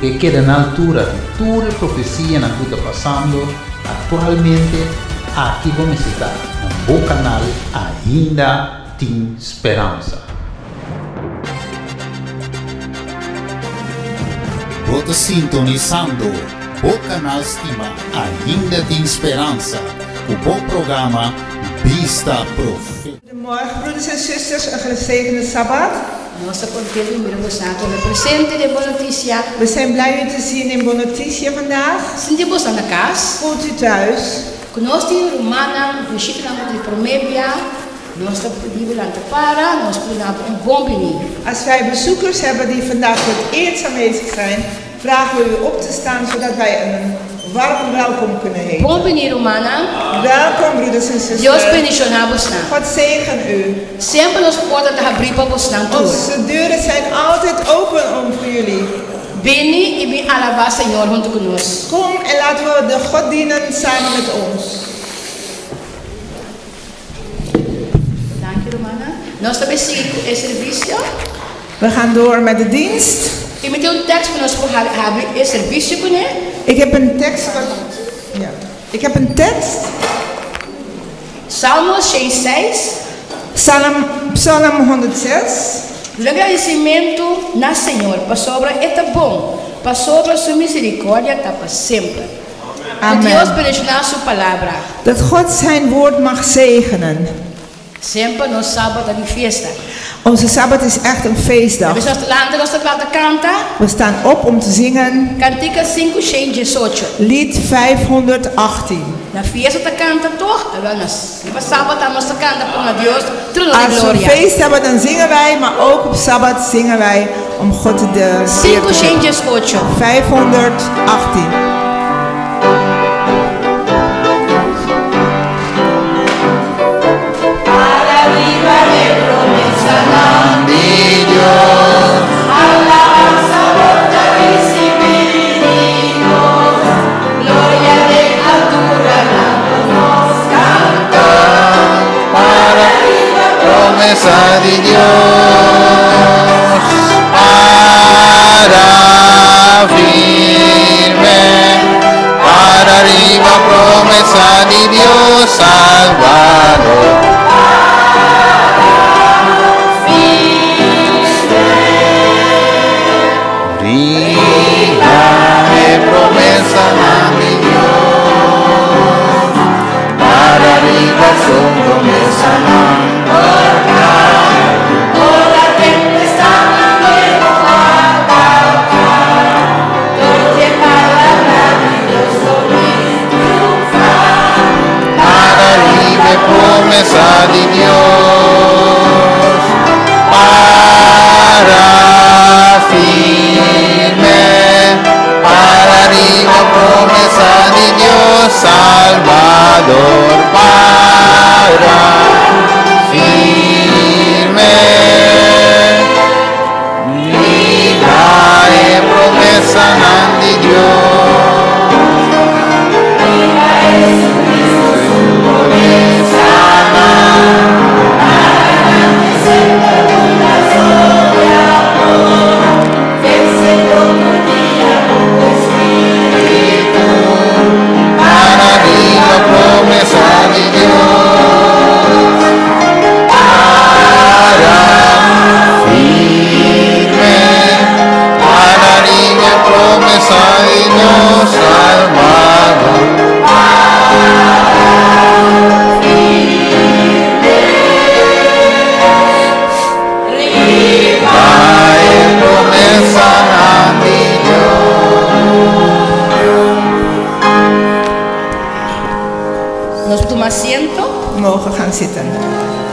ke keda na altura di tur e profesianan ku ta pasando aktualmente, aki bo mester ta na bo kanal Ainda Tin Speransa. Bo ta sintonisando bo kanal stima Ainda Tin Speransa ku bo programa Bista Profético. Goedemorgen broeders en zusters, een gezegende Sabbat. Nos ta contento di mira boso aki na presente den Bon Noticia. We zijn blij u te zien in Bon Noticia vandaag. Sinti boso na cas. Voelt u thuis. Cu nos tin rumannan, bishitanan cu di prome bia, nos ta pidi bo lanta para, nos por duna bo un bon bini. Als wij bezoekers hebben die vandaag voor het eerst aanwezig zijn, vragen we u op te staan zodat wij een warm welkom kunnen heten. Bon bini rumannan. Welkom broeders en Dios zusters. bendiciona bosnan. God zegen u. Semper nos porta ta habrí pa bosnan tur. Onze deuren zijn altijd open om voor jullie. Bini i bin alabá Señor huntu ku nos. Kom en laten we de God dienen samen met ons. Danki rumannan. Nos ta bay sigui ku e servisio. We gaan door met de dienst. I mi tin un tekst ku nos por habri e servisio kuné. Ik heb een tekst wat, ja, ik heb een tekst. Salmo 106. Psalm, Psalm 106. Duna gradisimentu na Señor, pasobra E ta bon, pasobra Su misericordia ta pa semper. Ku Dios Amen. bendishoná Su Palabra. Dat God zijn woord mag zegenen. Semper nos Sabat ta di fiesta. Onze Sabbat is echt een feestdag. Nos ta lanta, nos ta kla ta kanta. We staan op om te zingen. Kantika 518. Lied 518. Na fiesta ta kanta toch? Awel na riba Sabat ta nos ta kanta pa na Dios trono di Als we gloria. feest hebben dan zingen wij, maar ook op Sabbat zingen wij om God de eer te geven. 518. 518. Para riba e promesanan di Dios. Alabansa bo ta risibí di nos, gloria den alturanan lo nos kanta. Para riba promesa di Dios, para firme, para riba promesa di Dios Salvador. Riba e promesanan di Dios, para riba su promesanan. Ora tempestadnan lo ataká, dor di e palabra di Dios lo bin triunfá. Para riba e promesa di Dios, para firme, para riba promesa di Dios Salvador, para firme, riba e promesanan di Dios. Para riba promesa di Dios, para firme, para riba promesa di Dios Salvador. Riba e promesanan di Dios. Nos por tuma asiento. We mogen gaan zitten.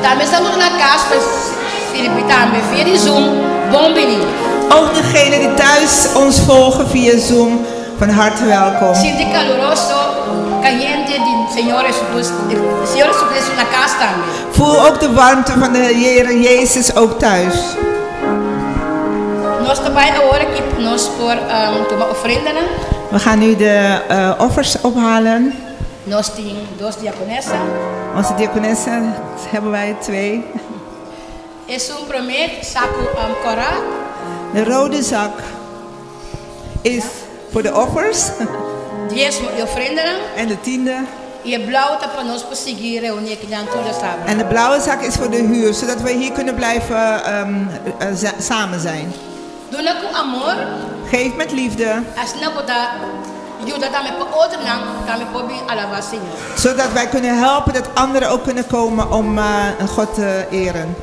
Tambe esnan na cas pa sirbi tambe via di Zoom, bon bini. Ook degenen die thuis ons volgen via Zoom, van harte welkom. Sinti caluroso, cayente di Señor Jesucristo, Señor Jesucristo na cas tambe. Voel ook de warmte van de Heer Jezus ook thuis. Nos ta bay awor aki pa nos por tuma ofrendanan. We gaan nu de offers ophalen. Nos tin dos diakonesa. Onze diakonessen hebben wij twee. Esun promé saku kòrá. De rode zak. is voor de offers Diesmo i ofrendanan. en de tiende. I e blou ta pa nos por sigui reuní akinan tur djasabra. En de blauwe zak is voor de huur, zodat we hier kunnen blijven samen zijn. Duna ku amor. Geef met liefde. Asina bo ta yuda tambe pa otronan tambe por bin alabá Señor. Zodat wij kunnen helpen dat anderen ook kunnen komen om God te eren.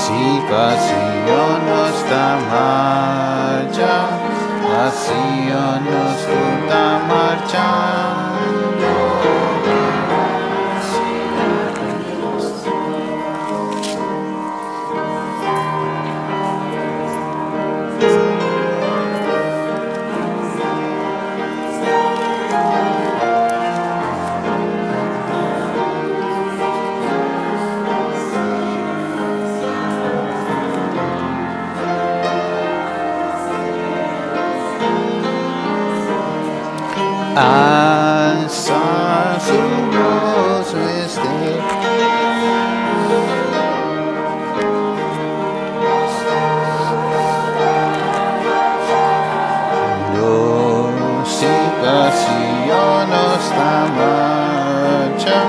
Si pa Sion nos ta marcha, pa Sion nos tur ta marchando. Alza su voz este. Sion nos ta marcha,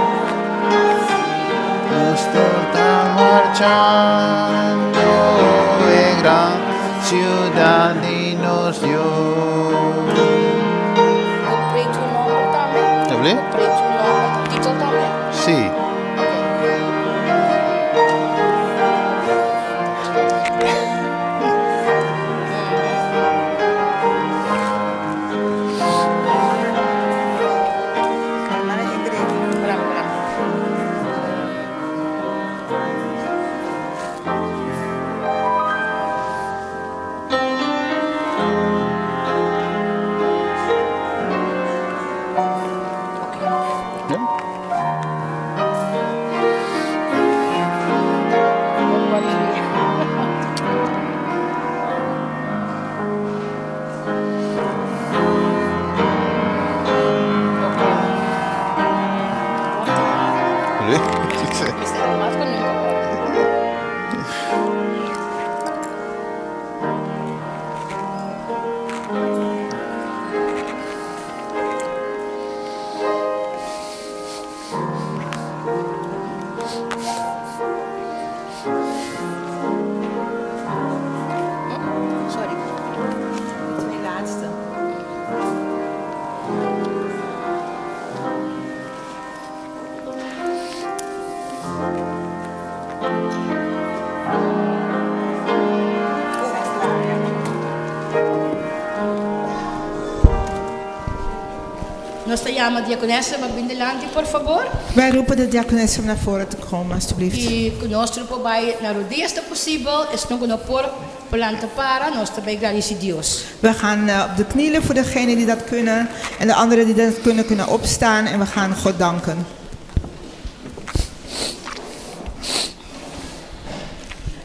nos ta marchando e gran ciudad di nos Dios. Pretu nòmber tambe? Hablé? Pretu nòmber, título tambe? Sí. Bra, bra. Ja? Mas ku nunka. Sorry. De laatste. Zijn klaar, ja. Nos ta yama diakonesa pa bin dilanti, por fabor. Wij roepen de diakonesse om naar voren te komen, alstublieft. I ku nos por bai na rudia ta posibel, esnan ku no por lanta para, nos ta bai gradisí Dios. We gaan op de knieën voor degenen die dat kunnen. En de anderen die dat kunnen, kunnen opstaan. En we gaan God danken.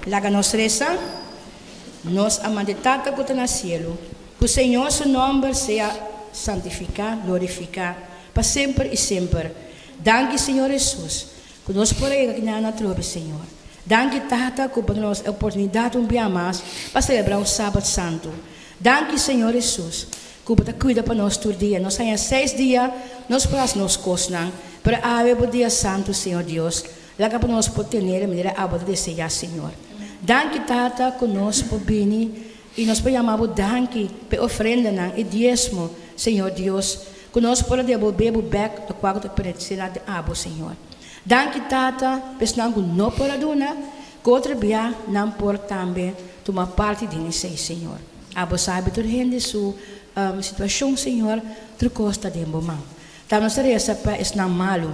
Laga nos resa, nos amante Tata ku ta na shelu, ku Señor su nòmber sea santifiká, glorifiká, pa semper i semper. Danki, Señor Hesus, ku nos por yega aki na trobe, Señor. Danki, Tata, ku nos oportunidat un dia mas pa selebrá un Sabat Santu. Danki, Señor Hesus, ku Bo ta kuida pa nos tur dia. Nos tin 6 dia, nos pa nos kosnan, pero awe ta dia santu, Señor Dios. Laga pa nos por tene manera Bo ta deseá, Señor. Danki, Tata, ku nos por bini. I nos por yama Bo danki pa e ofrendanan, e diesmo, Señor Dios, ku nos por a debolbé Bo bèk lokual ku ta pertenesé na Abo, Señor. Danki, Tata, pa esnan ku no por a duna, ku otro bia nan por tambe tuma parti den esei, Señor. Abo sabi tur hende su situashon, Señor, tur kos ta den Bo man. Ta nos ta resa pa esnan malu,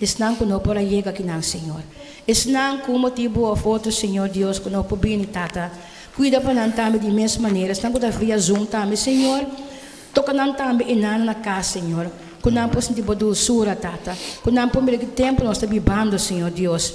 esnan ku no por a yega akinan, Señor. Esnan ku un motibu òf otro, Señor Dios, ku no por bini, Tata, kuida pa nan tambe di mes manera. Esnan ku ta via Zoom tambe, Señor, toka nan tambe e nan na kas, Señor, ku nan por sinti Bo dulsura, Tata, ku nan por mira ki tempu nos ta bibando, Señor Dios.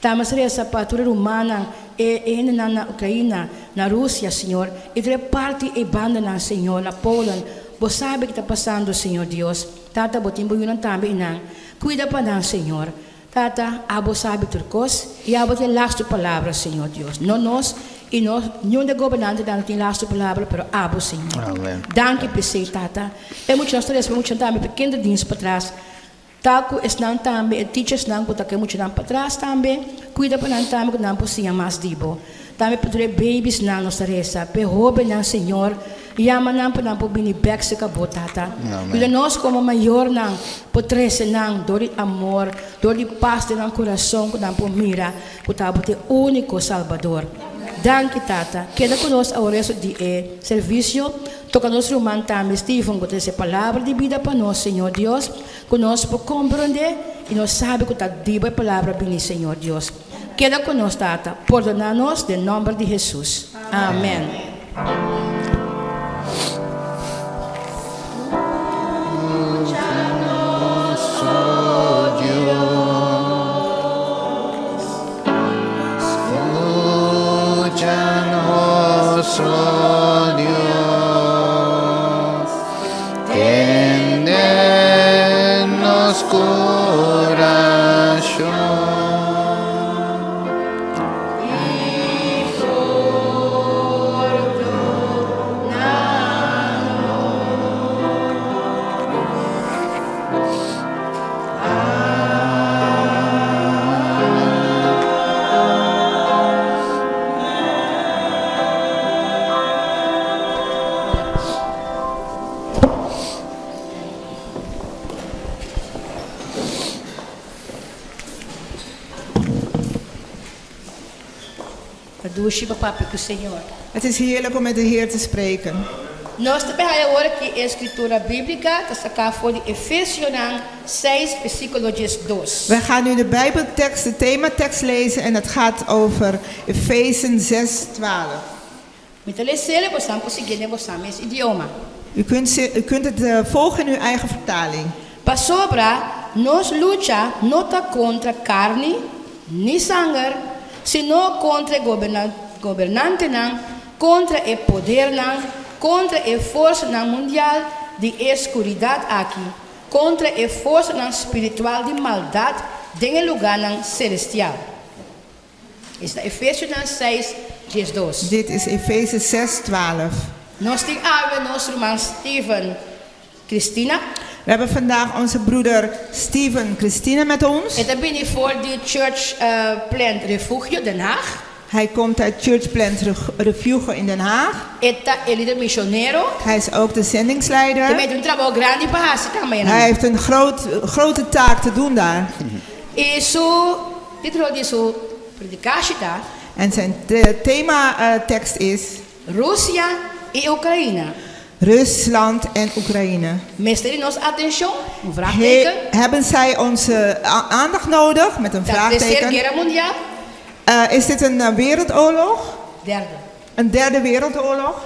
Ta nos resa pa tur e rumannan, e hendenan na Ukraina, na Rusia, Señor, i tur e parti ei bandanan, Señor, na Poland. Bo sabi ki ta pasando, Señor Dios. Tata, Bo tin Bo yunan tambe einan. Kuida pa nan, Señor. Tata, abo sabi tur kos, i abo tin e lastu palabra, Señor Dios. No nos, i no niun di e gobernantenan no tin e lastu palabra, pero abo, Señor. Amen. Danki p'esei, Tata. E muchanan ta resa pa e muchanan tambe, pa e kinderdienst patras. Ta ku esnan tambe, e teachersnan ku ta ke muchanan patras tambe, kuida pa nan tambe ku nan por siña mas di bo. Tambe pa tur e babiesnan nos ta resa, pa e hobennan, Señor, yama nan pa nan por bini bek serka bo, Tata. Yuda nos komo mayornan por trese nan dor di amor, dor di pas den nan kurason ku nan por mira ku ta bo ta e úniko Salbador. Danki, Tata. Keda ku nos awor resto di e servisio. Toka nos ruman tambe Steven ku ta trese palabra di bida pa nos, Señor Dios, ku nos por komprondé i nos sabi ku ta di bo e palabra bini, Señor Dios. Keda ku nos, Tata. Pordoná nos den nòmber di Hesus. Amèn. Ta dushi pa papia ku Señor. Het is heerlijk om met de Heer te spreken. Nos ta bay awor aki e Scritura Biblica ta saca for di Efesionan seis versiculo 12. Wij gaan nu de Bijbeltekst, de thematekst lezen en het gaat over Efesen 6, 12. Mi ta les'el i bosan por siguié den bosan mes idioma. U kunt, u kunt het eh, volgen in uw eigen vertaling. Pasobra nos lucha no ta kontra karni ni sanger, sino kontra e gobernantenan, kontra e podernan, kontra e forsanan mundial di e skuridat aki, kontra e forsanan spiritual di maldat den e lugánan selestial. Esta Efesionan 6, 12. Dit is Efeze 6, 12. Nos tin awe nos ruman Steven Christina. We hebben vandaag onze broeder Steven Christina met ons. E ta bini for di Church Plant Refugio Den Haag. Hij komt uit Church Plant Refugio in Den Haag. E ta e lider misionero. Hij is ook de zendingsleider. E tin un trabou grandi pa hasi tambe. Hij heeft een grote taak te doen daar. I su título di su predikashi ta. En zijn thematekst is. Rusia i Ukraina. Rusland en Oekraïne. Mester di nos atenshon? Un vraagteken. Hebben zij onze aandacht nodig? Met een Ta tercer vraagteken. guera mundial? Is dit een wereldoorlog? Derde. Een derde wereldoorlog?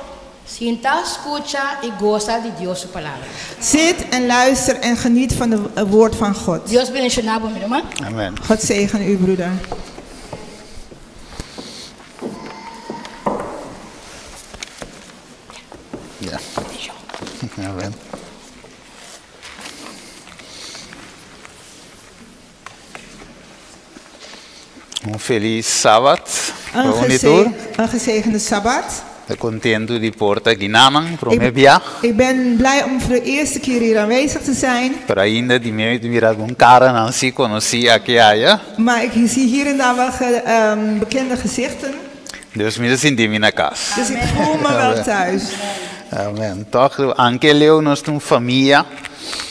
Sinta, skucha i gosa di Dios su palabra. Zit en luister en geniet van het woord van God. Dios bendishoná bo, mi ruman. Amen. God zegen u, broeder. Ja. Amen. Un felis Sabat. Een gezegende Sabbat. Ta kontentu di por ta akinan promé bia. Ik ben blij om voor de eerste keer hier aanwezig te zijn. Pero ainda di mi mira algun karanan si konosí aki aya. Maar ik zie hier en daar wel bekende gezichten. Dus mi ta sinti mi na kas. Dus ik voel me wel thuis. Amen. Toch, anke leu nos ta un famia.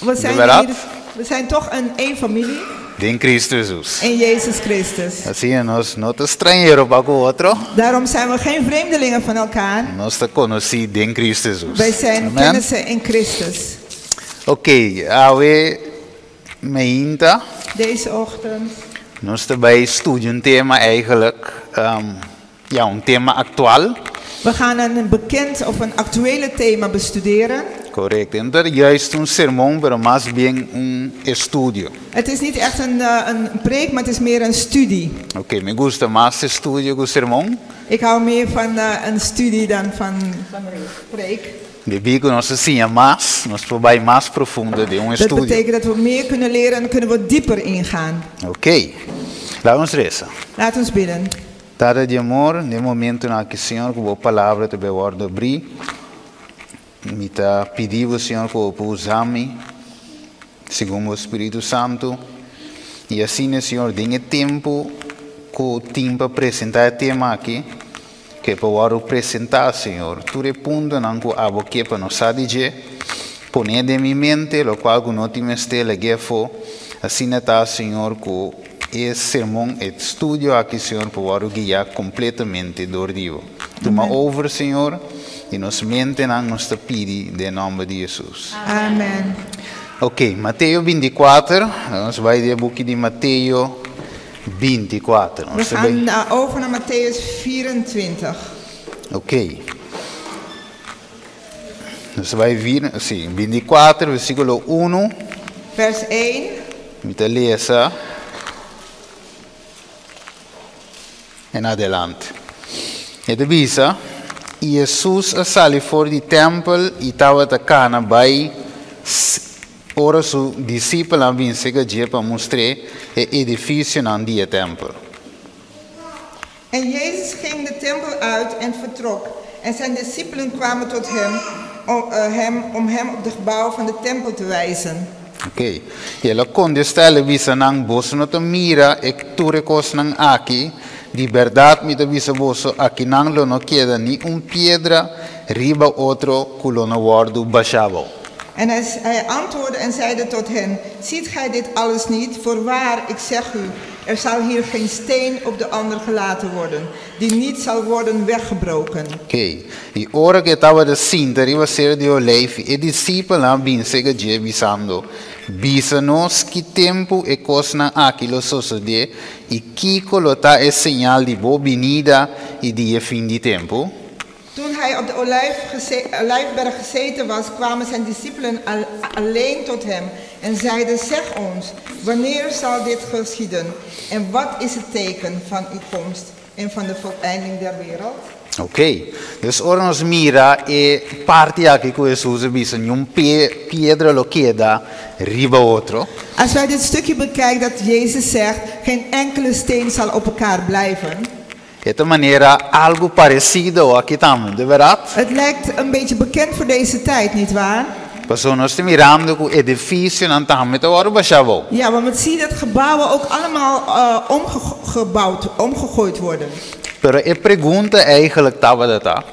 We zijn, Bèrdat? hier, we zijn toch een één familie Den Kristu Hesus. in Jezus Christus. Asina nos no ta strañero pa ku otro. Daarom zijn we geen vreemdelingen van elkaar. Nos ta konosí den Kristu Hesus. Wij zijn Amen. kennissen in Christus. Ok, awe mainta Deze ochtend nos ta bai studia un tema eigenlijk, ja, un tema aktual. We gaan een bekend of een actuele thema bestuderen. Korekto. No ta juist un sermon, pero mas bien un estudio. Het is niet echt een preek, maar het is meer een studie. Ok, mi gusta mas estudio ku sermon. Ik hou meer van een studie dan van een preek. Debí ku nos ta siña mas, nos por bai mas profundo den un Dat estudio. betekent dat we meer kunnen leren en kunnen we dieper ingaan. Ok, laga nos resa. Laat ons bidden. Tata di amor, den momentonan aki, Señor, ku bo palabra ta bai wòrdu abrí, mi ta pidi bo, Señor, ku bo por usa mi segun bo Spiritu Santu, i asina, Señor, den e tempu ku tin pa presentá e tema aki, ku e por wòrdu presentá, Señor, tur e puntonan ku abo ke pa nos sa di dje, pone den mi mente lokual ku no tin mester lag'é afó, asina ta, Señor, ku e sermon, e studio aki, Señor, por wòrdu guiá kompletamente dor di bo. Tuma over, Señor, di nos mentenan, nos ta pidi den nòmber di Hesus. Amen. Ok, Mateo 24, nos bai den e buki di Mateo 24. We gaan over naar Mattheüs 24. Ok. Nos bai vir, sí, 24, versíkulo 1. Vers 1. Mi ta lesa en adelante. E ta bisa, I Hesus a sali for di tèmpel i tabata kana bai ora su disipelnan bin serka dje pa mustr'é e edifisionan di e tèmpel. En Jezus ging de tempel uit en vertrok, en zijn discipelen kwamen tot hem, om, hem, om hem op de gebouwen van de tempel te wijzen. Ok. I el a kontestá, el a bisa nan, Boso no ta mira e tur e kosnan aki? Di bèrdat mi ta bisa boso, akinan lo no keda ni un piedra riba otro ku lo no wòrdu bashá abou. En hij, hij antwoordde en zeide tot hen, Ziet gij dit alles niet? Voorwaar, ik zeg u, er zal hier geen steen op de ander gelaten worden, die niet zal worden weggebroken. Ok. I ora ku e tabata sinta riba Seru di Oleifi, e disipelnan a bin serka dje, bisando, Bisa nos ki tempu e kosnan aki lo sosodé i kiko lo ta e señal di bo binida i di e fin di tempu? Toen hij op de Olijfberg gezeten was, kwamen zijn discipelen alleen tot hem en zeiden, zeg ons, wanneer zal dit geschieden? En wat is het teken van uw komst en van de voleinding der wereld? Ok, dus ora nos mira e parti aki ku Hesus a bisa, niun piedra lo keda riba otro. Als wij dit stukje bekijken dat Jezus zegt, geen enkele steen zal op elkaar blijven. E ta manera algu paresido aki tambe, de bèrdat? Het lijkt een beetje bekend voor deze tijd, nietwaar? Pasobra nos ta mirando ku edifisionan tambe ta wòrdu bashá abou. Ja, want we zien dat gebouwen ook allemaal omgebouwd, omgegooid worden. Pero e pregunta eigenlijk tabata ta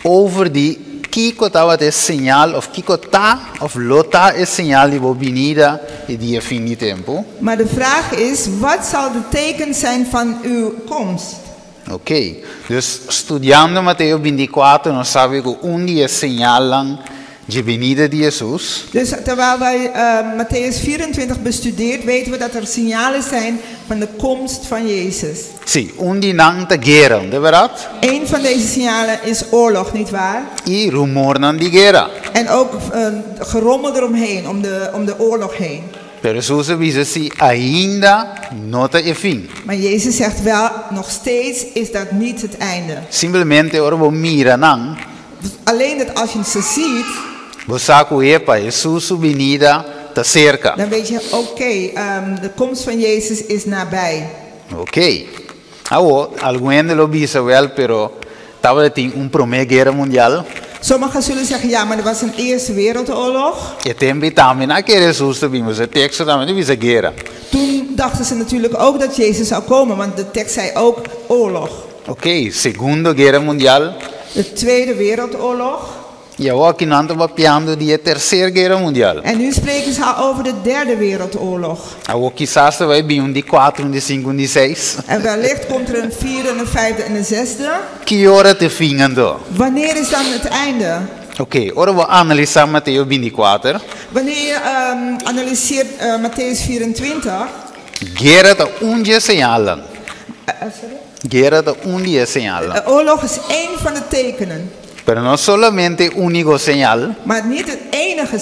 over di kiko tabata e señal of kiko ta of lo ta e señal di bo binida i di e fin di tempu. Maar de vraag is, wat zal de teken zijn van uw komst? Ok, dus studiando Mateo 24 nos sabi ku un di e señalnan dje binida di Hesus. Dus terwijl wij Mattheüs 24 bestudeert, weten we dat er signalen zijn van de komst van Jezus. Sí, un di nan ta guera, de bèrdat? Een van deze signalen is oorlog, nietwaar? I rumornan di guera. En ook gerommel eromheen, om de oorlog heen. Pero Hesus a bisa si ainda no ta e fin. Maar Jezus zegt wel, nog steeds is dat niet het einde. Simplemente ora bo mira nan, Alleen dat als je ze ziet, bo sa ku epa, Hesus su binida ta serka. dan weet je, oké, de komst van Jezus is nabij. Ok. Awo, algun hende lo bisa wèl, pero tabatin un promé guera mundial. Sommigen zullen zeggen, ja, maar er was een Eerste Wereldoorlog. E tempu ei tambe nan a kere Hesus ta bin, e teksto tambe ta bisa guera. Toen Toen dachten ze natuurlijk ook dat Jezus zou komen, want de tekst zei ook oorlog. Ok, Segundo Guera Mundial. De Tweede Wereldoorlog. I awor aki nan ta papiando di e Tercer Guera Mundial. En nu spreken ze al over de Derde Wereldoorlog. Awor kisas ta bai bin un di kuater, un di sinku, un di seis. En wellicht komt er een vierde, een vijfde en een zesde. Ki ora ta e fin anto? Wanneer is dan het einde? Ok, ora bo analisá Mateo 24. Wanneer je analyseert Matteüs 24. Guera ta un di e señalnan. Sorry? Guera ta un di e señalnan. Oorlog is één van de tekenen. Pero no solamente e úniko señal. Maar niet het enige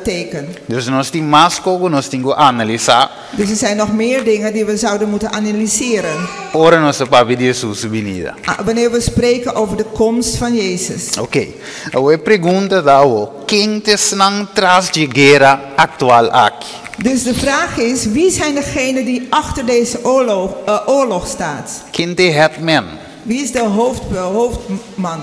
teken. Dus nos tin mas kos ku nos tin ku analisá. Dus er zijn nog meer dingen die we zouden moeten analyseren. Ora nos ta papia di Hesus su binida. Wanneer we spreken over de komst van Jezus. Oké, awor e pregunta ta awor, ken ta esnan tras dje guera aktual aki? Dus de vraag is, wie zijn degenen die achter deze oorlog staat? Ken ta e headman? Wie is de hoofdman?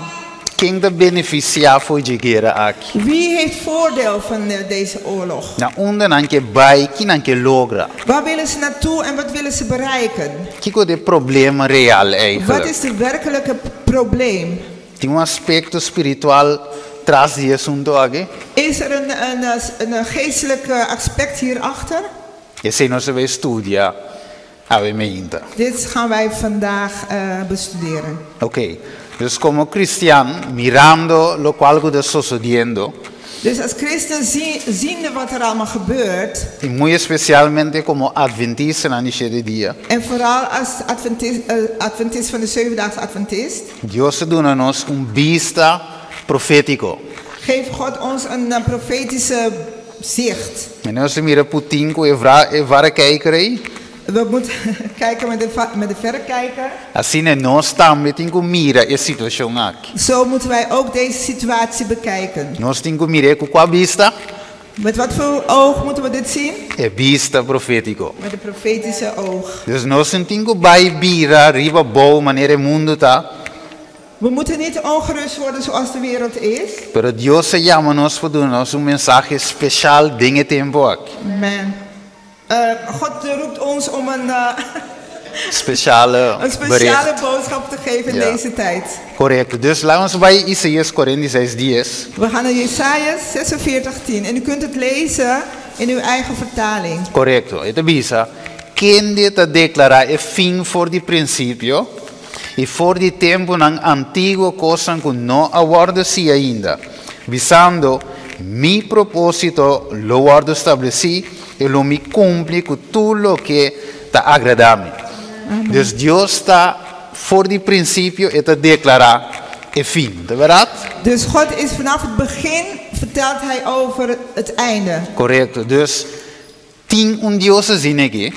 Ken ta benefisiá for dje guera aki? Wie heeft voordeel van deze oorlog? Na unda nan ke bai, ki nan ke logra? Waar willen ze naartoe en wat willen ze bereiken? Kiko ta e problema real Wat eigenlijk? is de werkelijke probleem? Tin un aspekto spiritual tras di e asunto aki? Is er een geestelijk aspect hierachter? Esei nos ta bai studia awe meinta. Dit gaan wij vandaag bestuderen. Ok, dus komo kristian, mirando lokual ku ta sosodiendo. Dus als christen ziende wat er allemaal gebeurt. I muy espesialmente komo adventistanan di shete dia. En vooral als adventist van de Zevendaagse Adventist. Dios ta duna nos un bista profétiko. Geeft God ons een profetische zicht. I nos ta mira Putin ku e e varekijker ei. We moeten kijken met de verrekijker. Asina nos tambe tin ku mira e situashon aki. Zo moeten wij ook deze situatie bekijken. Nos tin ku mir'é ku kua bista? Met wat voor oog moeten we dit zien? E bista profétiko. Met het profetische oog. Dus nos no tin ku bai bira riba bou manera e mundu ta. We moeten niet ongerust worden zoals de wereld is. Pero Dios a yama nos pa duna nos un mensahe speshal den e tempu aki. Amen. God roept ons om een Speciale een speciale bericht. boodschap te geven in Ja. deze tijd. Korekto. Dus laat ons bai Isaías 46 dies. We gaan naar Jesaja 46, 10. En u kunt het lezen in uw eigen vertaling. Korekto. E ta bisa, Kende ta deklará e fin for di prinsipio, i for di tempunan antiguo kosnan ku no a wòrdu hasi ainda, bisando, Mi propósito lo wòrdu stablesí i lo mi kumpli ku tur loke ta agradá mi. Dus Dios ta for di prinsipio e ta deklará e fin, ta bèrdat? Dus God is vanaf het begin vertelt hij over het einde. Korekto. Dus tin un Dios asina aki.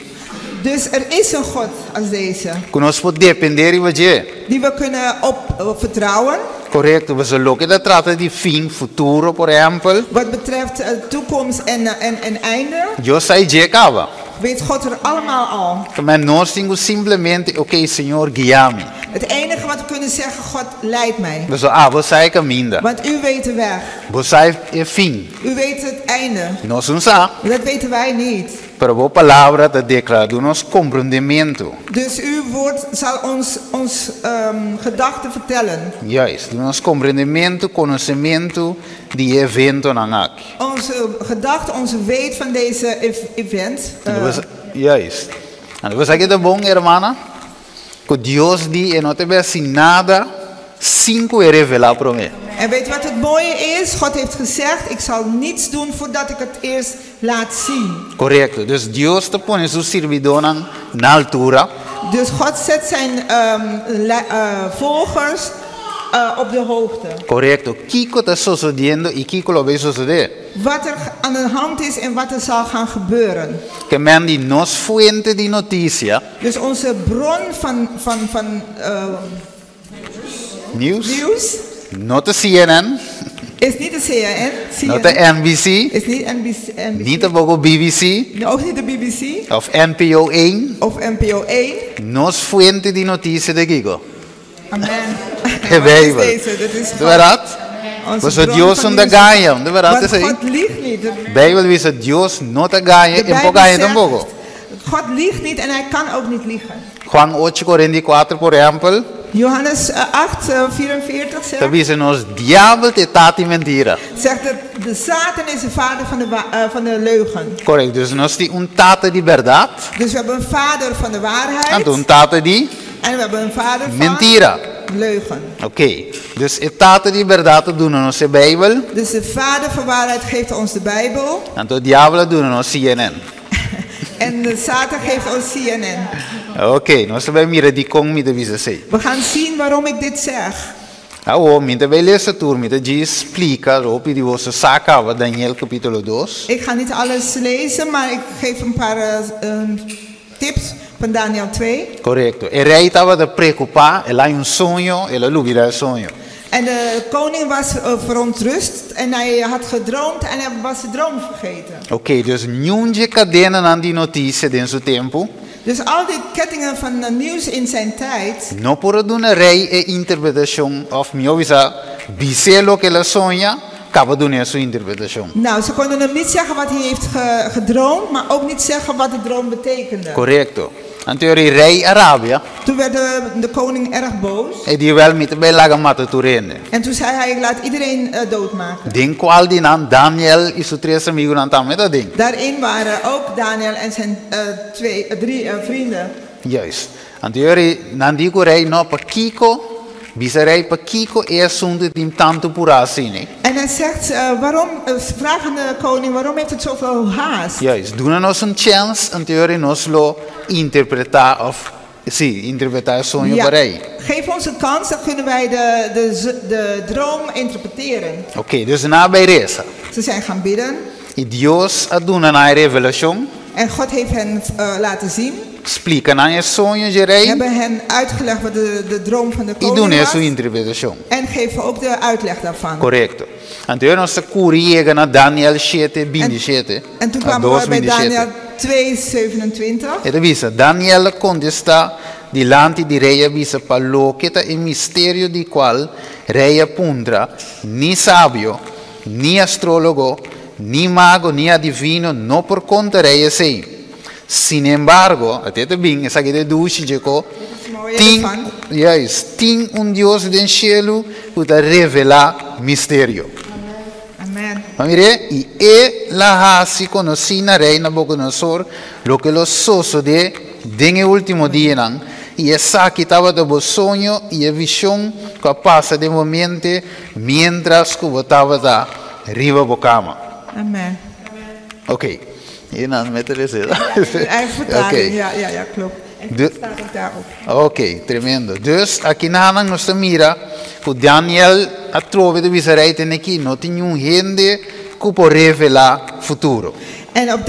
Dus er is een God als deze. Ku nos por dependé riba dje. Die we kunnen op vertrouwen. Korekto, pasobra loke ta trata di fin, futuro, por ehèmpel. Wat betreft toekomst en einde. Dios sa dje kaba. Weet God er allemaal al. Kemey nos tin ku simplemente, oké, Señor, guia mi. Het enige wat we kunnen zeggen, God leidt mij. Pasobra abo sa e kaminda. Want u weet de weg. Bo sa e fin. U weet het einde. Nos no sa. Dat weten wij niet. Pero bo palabra ta deklará, duna nos komprondementu. Dus uw woord zal ons ons gedachten vertellen. Juist, duna nos komprondementu, konosementu di e eventonan aki. Onze gedachte, onze weet van deze event. Juist. Anto bo sa ke ta bon, hermana? Ku Dios di e no ta bes sin nada sin ku e revelá promé. En weet wat het mooie is? God heeft gezegd, ik zal niets doen voordat ik het eerst laat zien. Korekto. Dus Dios ta pone su sirbidónan na altura. Dus God zet zijn volgers op de hoogte. Korekto. Kiko ta sosodiendo i kiko lo bay sosodé? Wat er aan de hand is en wat er zal gaan gebeuren. Ke men di nos fuente di notisia. Dus onze bron van Nieuws. nieuws. No ta CNN. Is niet de CNN. No ta NBC. Is niet NBC. NBC. Ni tampoko BBC. Ook niet de BBC. Of NPO 1. Of NPO 1. Nos fuente di notisia ta kiko? Amen. E Bijbel. Wat is deze? Dat is De verdad? Onze Pasobra bron Dios van no ta nieuws. gaña, de verdad Want esei? God liegt niet. De Bijbel bisa Dios no ta gaña, De en por Bijbel gaña zegt, tampoco. God liegt niet en hij kan ook niet liegen. Juan 8:44, por ehèmpel, Johannes 8, 44 ta zegt, bisa nos diabel ta tata di mentira. Zegt dat de Satan is de vader van de leugen. Korekto, dus nos tin un tata di bèrdat, Dus we hebben een vader van de waarheid anto un tata di en we hebben een vader van mentira. Leugen. Ok, dus e tata di bèrdat ta duna nos e Beibel, Dus de vader van waarheid geeft ons de Bijbel anto diabel ta duna nos CNN. En de Satan geeft ons CNN. Ok, nos ta bai mira dikon mi ta bisa esei. We gaan zien waarom ik dit zeg. Awor, mi n' ta bai lesa tur, mi ta djis splika, hopi di boso sa kaba Daniel kapítulo 2. Ik ga niet alles lezen, maar ik geef een paar tips van Daniel 2. Korekto. E rei tabata preokupá, el a haña un soño, el a lubidá e soño. En de koning was verontrust en hij had gedroomd en hij was de droom vergeten. Ok, dus niun dje kadenanan di notisia den su tempu Dus al die kettingen van het nieuws in zijn tijd no por a duna rei e interpretashon, òf mihó bisa, bis'é loke el a soña, kaba dun'é su interpretashon. Nou, ze konden hem niet zeggen wat hij heeft gedroomd, maar ook niet zeggen wat de droom betekende. Korekto. Anto e rei a rabia. Toen werd de koning erg boos. E di wèl mi ta bai laga mata tur hende. En toen zei hij, ik laat iedereen doodmaken. Den kual di nan Daniel i su tres amigunan tambe ta den. Daarin waren ook Daniel en zijn twee, drie vrienden. Juist. Anto e nan di ku rei, No, pakiko? Bisa rei, pakiko e asuntu tin tantu purá asina? En hij zegt, waarom, vraag aan de koning, waarom heeft het zoveel haast? Juist, duna nos un chèns, anto ora nos lo interpretá òf, sí, interpretá e soño pa rei. Geef ons een kans, dan kunnen wij de droom interpreteren. Oké, dus nan a bai resa. Ze zijn gaan bidden. I Dios a duna nan e revelashon. En God heeft hen laten zien. Splika nan e soño dje rei. Hebben hen uitgelegd wat de droom van de I koning dun'é was. su interpretashon. En geven ook de uitleg daarvan. Korekto. Anto ora nos ta kuri yega na Daniel shete, binti En, shete. en toen A kwamen dos we bij binti shete. Daniel 2, 27. E ta bisa, Daniel a kontestá dilanti di rei a bisa, Pa loke ta e misterio di kual rei a puntra, ni sabio, ni astrólogo, ni mago, ni adivino no por konta rei esei. Sinembargo, ate ta bin, esaki ta e dushi dje ko, tin, juist, tin un Dios den shelu ku ta revelá misterio. Amen. Ma mir'é, i e la hasi konosí na rei Nabukodonosor loke lo sosodé den e último dianan, i esaki tabata bo soño i e vishon ku a pasa den bo mente miéntras ku bo tabata riba bo kama. Amen. Ok. Hier nan met de receta. Eigen vertaling, Oké. ja, klopt. En staat ook daarop. Ok, tremendo. Dus aki nan nos ta mira ku Daniel atrobe ta bisa rei tene aki, no tin niun hende ku por revelá futuro. En op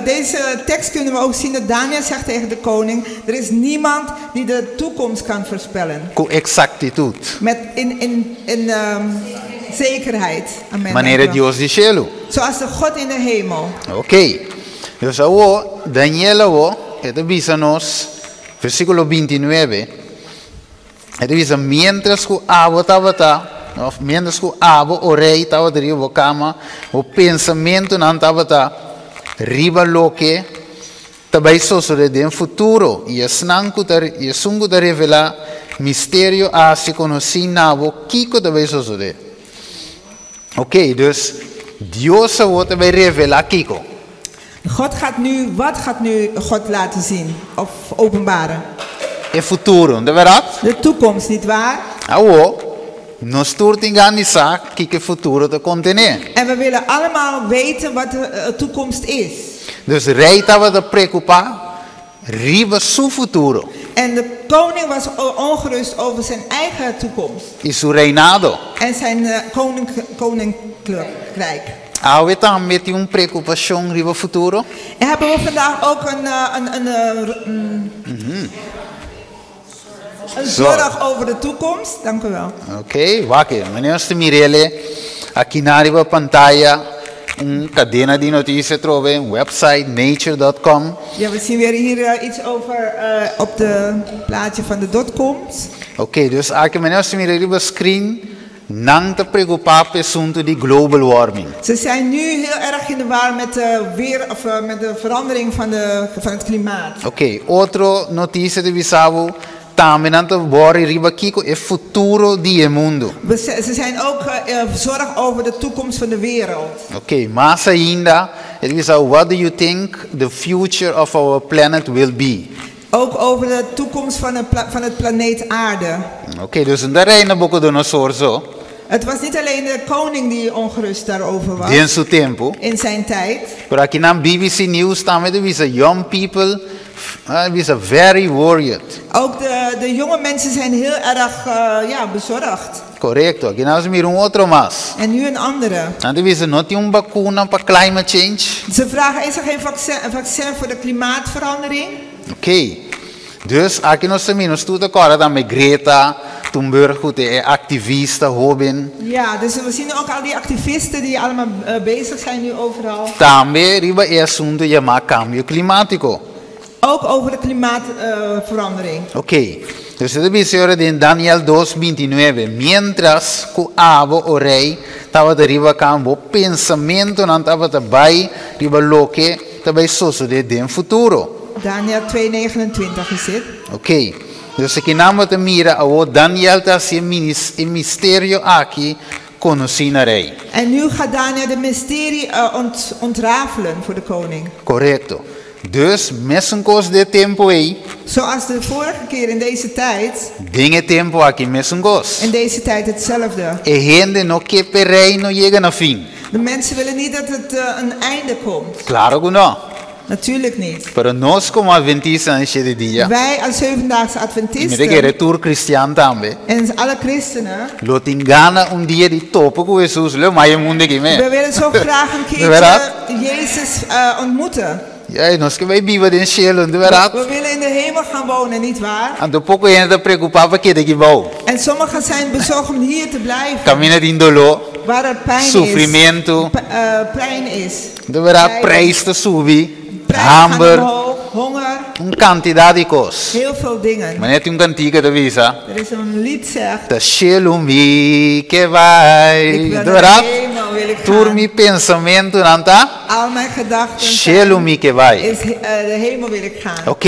deze tekst kunnen we ook zien dat Daniel zegt tegen de koning, er is niemand die de toekomst kan voorspellen. Ku eksaktitut. Met in zekerheid. Amen. Manera Dank u wel. Dios di shelu. Zoals de God in de hemel. Ok. Dus awo, Daniel awo, e ta bisa nos, versíkulo 29, e ta bisa, mientras ku abo tabata, of mientras ku abo, o rei, tabata riba bo kama, bo pensamentunan tabata riba loke ta bai sosode den futuro, i esnan ku ta, i esun ku ta revelá misterio a hasi konosí na bo kiko ta bai sosodé. Ok, dus Dios awor ta bai revelá kiko? God gaat nu, wat gaat nu God laten zien of openbaren? E futuro, no ta bèrdat? De toekomst, niet waar? Awor, nos tur tin gana di sa kiko e futuro ta kontené. En we willen allemaal weten wat de toekomst is. Dus rei tabata preokupá riba su futuro. En de koning was ongerust over zijn eigen toekomst. I su reinado. En zijn koninkrijk. Awe tambe tin un preokupashon riba futuro? En hebben we vandaag ook een zorg over de toekomst? Dank u wel. Oké, wak e. Meneer nos ta mir'ele aki na riba pantaya, un kadena di notisia atrobe, un website, nature dot com. Ja, we zien weer hier iets over op de plaatje van de dotcoms. Oké, dus aki meneer nos ta mira riba screen. Nan ta preokupá pa e asuntu di global warming. Ze zijn nu heel erg in de war met de, weer, of, met de verandering van het klimaat. Ok, otro notisia ta bisa bo, tambe nan ta worry riba kiko e futuro di mundu. Ze zijn ook zorg over de toekomst van de wereld. Ok, mas ainda, e ta bisa, what do you think the future of our planet will be? Ook over de toekomst van het planeet Aarde. Ok, dus no ta rei Nabucodonosor so, Het was niet alleen de koning die ongerust daarover was. Den su tempu. In zijn tijd. Pero aki na BBC News tambe ta bisa young people bisa very worried. Ook de jonge mensen zijn heel erg ja, bezorgd. Korekto. Aki nos ta mira un otro mas. En nu een andere. Nan ta bisa no tin un vakuna pa climate change. Ze vragen, is er geen vaccin, een vaccin voor de klimaatverandering? Ok. Dus aki nos tambe nos tur ta kòrda tambe Greta Thunberg, ku e aktivista hóben. Ja, dus we zien ook al die activisten die allemaal bezig zijn nu overal. Tambe riba e asuntu yamá kambio klimátiko. Ook over de klimaatverandering. Ok. Dus e ta bisa den Daniel 2:29. Mientras ku abo, o rei, tabata riba kama, bo pensamentunan tabata bai riba loke ta bai sosodé den futuro. Daniel 2,29 is dit. Ok. Dus aki nan bo ta mira awo Daniel ta hasi e misterio aki konosí na rei. En nu gaat Daniel de mysterie ontrafelen voor de koning. Korekto. Dus mesun kos den e tempu ei. Zoals de vorige keer in deze tijd. Den e tempu aki mesun kos. In deze tijd hetzelfde. E hende no ke p'e reino yega na fin. De mensen willen niet dat het een einde komt. Klaro ku no. Natuurlijk niet. Pero nos komo atventistanan di shete dia. Wij als Zevendaagse Adventisten. Mi ta kere tur kristian tambe. En alle christenen. Lo tin gana un dia di topa ku Hesus leu mai e mundu aki mes. We willen zo graag een keertje Jezus ontmoeten. Ja, nos ke bai biba den shelu, no ta bèrdat? We willen in de hemel gaan wonen, niet waar? Anto poko hende ta preokupá pa keda aki bou. En sommigen zijn bezorgd om hier te blijven. Kaminda tin doló. Waar er pijn is. Sufrimentu. Pijn is. No ta bèrdat? Preis ta subi. Hamber. Honger. Un kantidat di kos. Heel veel dingen. Manera tin un kantika ta bisa. Er is een lied zegt. Ta shelu mi ke bai. Ik wil No ta naar bèrdat? de hemel wil ik gaan. Tur mi pensamentunan ta. Al mijn gedachten Shelu mi ke bai. Is de hemel wil ik gaan. Ok.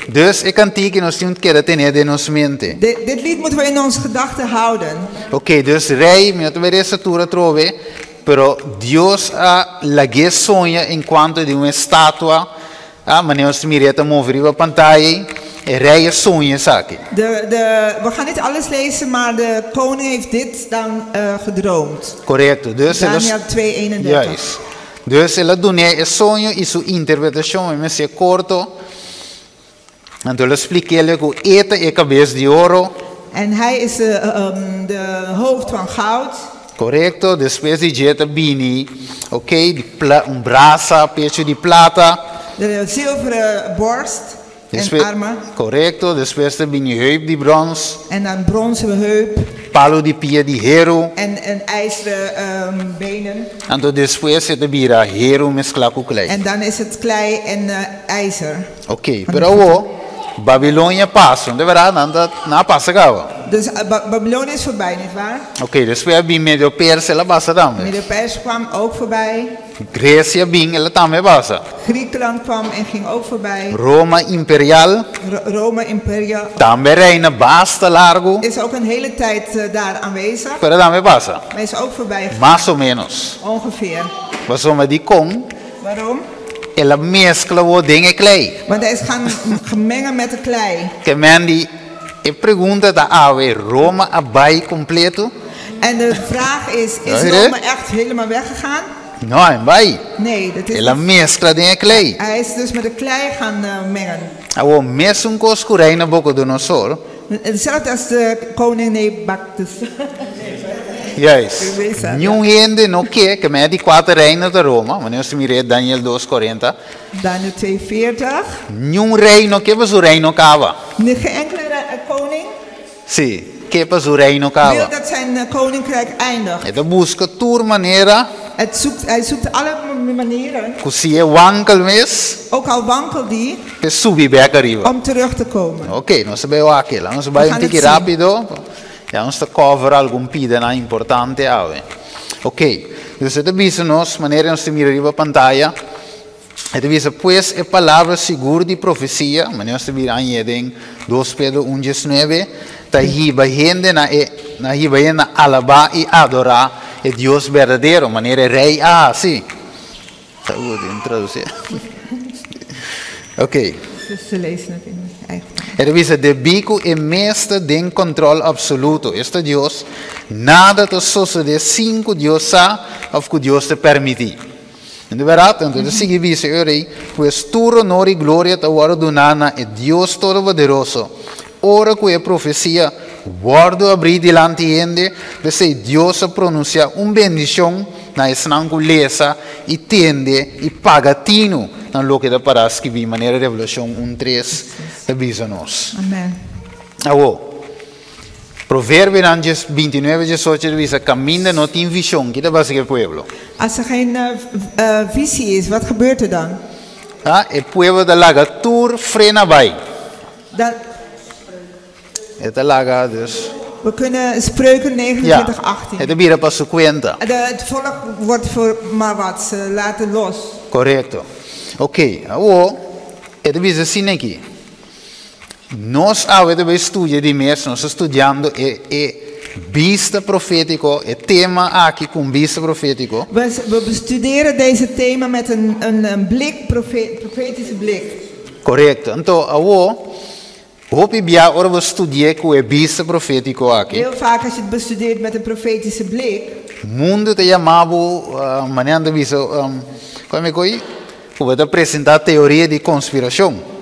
Dus e kantika nos tin keda tene den nos mente. Dit lied moeten we in onze gedachten houden. Ok, dus rei, mi no ta bai resa tur atrobe, pero Dios a lag'é soña en cuanto di un estatua, ah, manera nos ta mir'é ta move riba pantaya ei, e rei a soña esaki. De, we gaan niet alles lezen, maar de koning heeft dit dan gedroomd. Korekto. Dus el a Daniel 2:31. Juist. Dus el a dun'é e soño i su interpretashon, mi mester korto. Anto el a splik'é ku e ta e kabes di oro. En hij is de hoofd van goud. Korekto, despues di dje ta bini, ok, di pla, un brasa, pechu di plata. De zilveren borst en Despues, armen. korekto, despues ta bini heup di brons. En dan bronzen heup. Palu di pia di heru. En en ijzeren benen. Anto despues e ta bira heru mesklá ku klei. En dan is het klei en ijzer. Ok, pero awo, Babilonia pasa, no ta bèrdat? Nan ta, nan a pasa kaba. Dus Babylonia is voorbij, nietwaar? Ok, despues a bin Medio Persia, el a pasa tambe. Medo-Perzië kwam ook voorbij. Grecia a bin, el a tambe pasa. Griekenland kwam en ging ook voorbij. Roma Imperial. Rome Imperial. Tambe reina basta largu. Is ook een hele tijd daar aanwezig. Pero tambe pasa. Maar is ook voorbij gegaan. Mas o menos. Ongeveer. Pasobra dikon? Waarom? El a meskla wo den e klei. Want hij is gaan gemengen met de klei. Ke men di e pregunta ta awe, Roma a bai kompleto? En de vraag is, is Ja, Rome echt helemaal weggegaan? No, e bai. Nee, dat is El a niet. meskla den e klei. Hij is dus met de klei gaan mengen. Awor mesun kos ku rei Nabucodonosor. Hetzelfde als de koning Nebukadnezar. Juist. Niun hende no ke, ke men di kuater reino ta Roma, manera nos ta mira Daniel dos kuarenta. Daniel 2:40. Niun rei no ke pa su reino kaba. Geen enkele koning. Sí, ke pa su reino kaba. Wil dat zijn koninkrijk eindigt. E ta buska tur manera. Het zoekt, hij zoekt alle manieren. Ku si e wankel mes. Ook al wankelt die. P'e subi bèk ariba. Om terug te komen. Ok, nos ta bai wak, nos ta bai We un gaan tiki het zien. rápido. Ya nos ta cover algun pidanan importante awe. Ok, dus e ta bisa nos, manera nos ta mira riba pantaya, e ta bisa, Pues e palabra sigur di profesia, manera nos ta mira añe den 2 Pedro 1 19, ta hiba hende na e, na hiba hende na alabá i adorá e Dios berdadero, manera e rei a hasi. Ta goed in traducir. Ok. Ze lezen het in eigen taal. E ta bisa, Debí ku e mes ta den kòntròl apsoluto, esta Dios, nada ta sosodé sin ku Dios sa òf ku Dios ta permití. Di bèrdat, anto ta sigui bisa e rei, Pues tur honor i gloria ta wòrdu duná na e Dios Todopoderoso. Ora ku e profesia wòrdu abrí dilanti hende, p'esei Dios a pronunsiá un bendishon na esnan ku lesa i tende i paga tinu na loke ta pará skibí, manera Revelashon un tres ta bisa nos. Amen. Awor, Proverbionan djes 29 18 ta bisa, Kaminda no tin vishon, ki ta pasa ku e pueblo? Als er geen visie is, wat gebeurt er dan? Ah, e pueblo ta laga tur frena bai. Dan. E ta laga dus. We kunnen Spreuken 29, 18. Ja, e ta bira pa su kuenta. De, het volk wordt voor maar wat, ze laten los. Korekto. Oké, awor e ta bisa asina aki. Nos awe ta bai studia di mes, nos ta studiando e e bista profétiko, e tema aki ku un bista profétiko. We, we bestuderen deze thema met een, een, een blik, profe, profetische blik. Korekto. Anto awor, hopi bia ora bo studi'é ku e bista profétiko aki. Heel vaak als je het bestudeert met een profetische blik. Mundu ta yama bo, manera nan ta bisa, kua mi ko'i? Ku bo ta presentá teoria di konspirashon.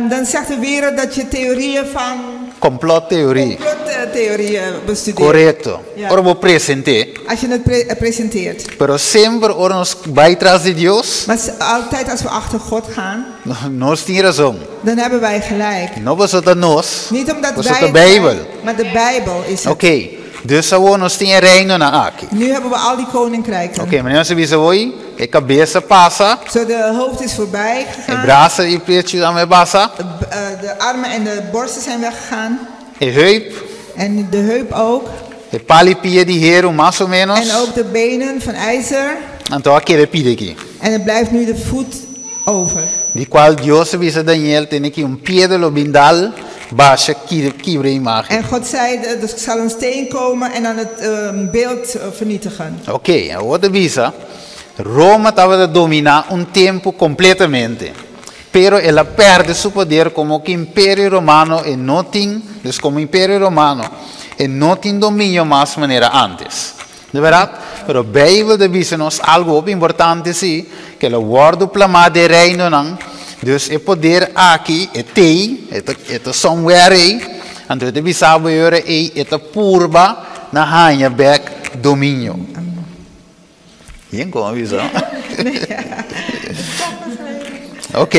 Dan zegt de wereld dat je theorieën van. Complottheorie. Complottheorieën bestudeert. Korekto. Ja. Ora bo present'é. Als je het pre presenteert. Pero semper ora nos bai tras di Dios. Maar altijd als we achter God gaan. Nos tin razon. Dan hebben wij gelijk. No pasobra ta nos. Niet omdat pasobra wij ta Bijbel. Maar de Bijbel is het. Oké, dus awor nos tin e reinonan aki. Nu hebben we al die koninkrijken. Oké, manera nos a bisa hoy, e kabes a pasa. Zo de hoofd is voorbij gegaan. E brasa i pechu tambe a pasa. De armen en de borsten zijn weggegaan. E heup. En de heup ook. E pal i pia di heru mas o menos. En ook de benen van ijzer. Anto a keda e pida aki. En het blijft nu de voet over. Di cual Dios a bisa Daniel, Tene ki un piedra lo bin dal, basha, kibra e imagen. En God zei, Er zal een steen komen en dan het beeld vernietigen. Ok, awor ta bisa, Roma tabata domina un tempu completamente, pero el a perde su poder como ki Imperio Romano e no tin, dus como Imperio Romano e no tin dominio mas manera antes. Di bèrdat? Pero Beibel ta bisa nos algu hopi importante sí, ku el a wòrdu plamá den reinonan, dus e poder aki e t'ei, e ta e ta somewhere ei, anto e ta bisa bo e ora ei e ta purba na haña bèk dominio. Bien kon a bisa? Ok,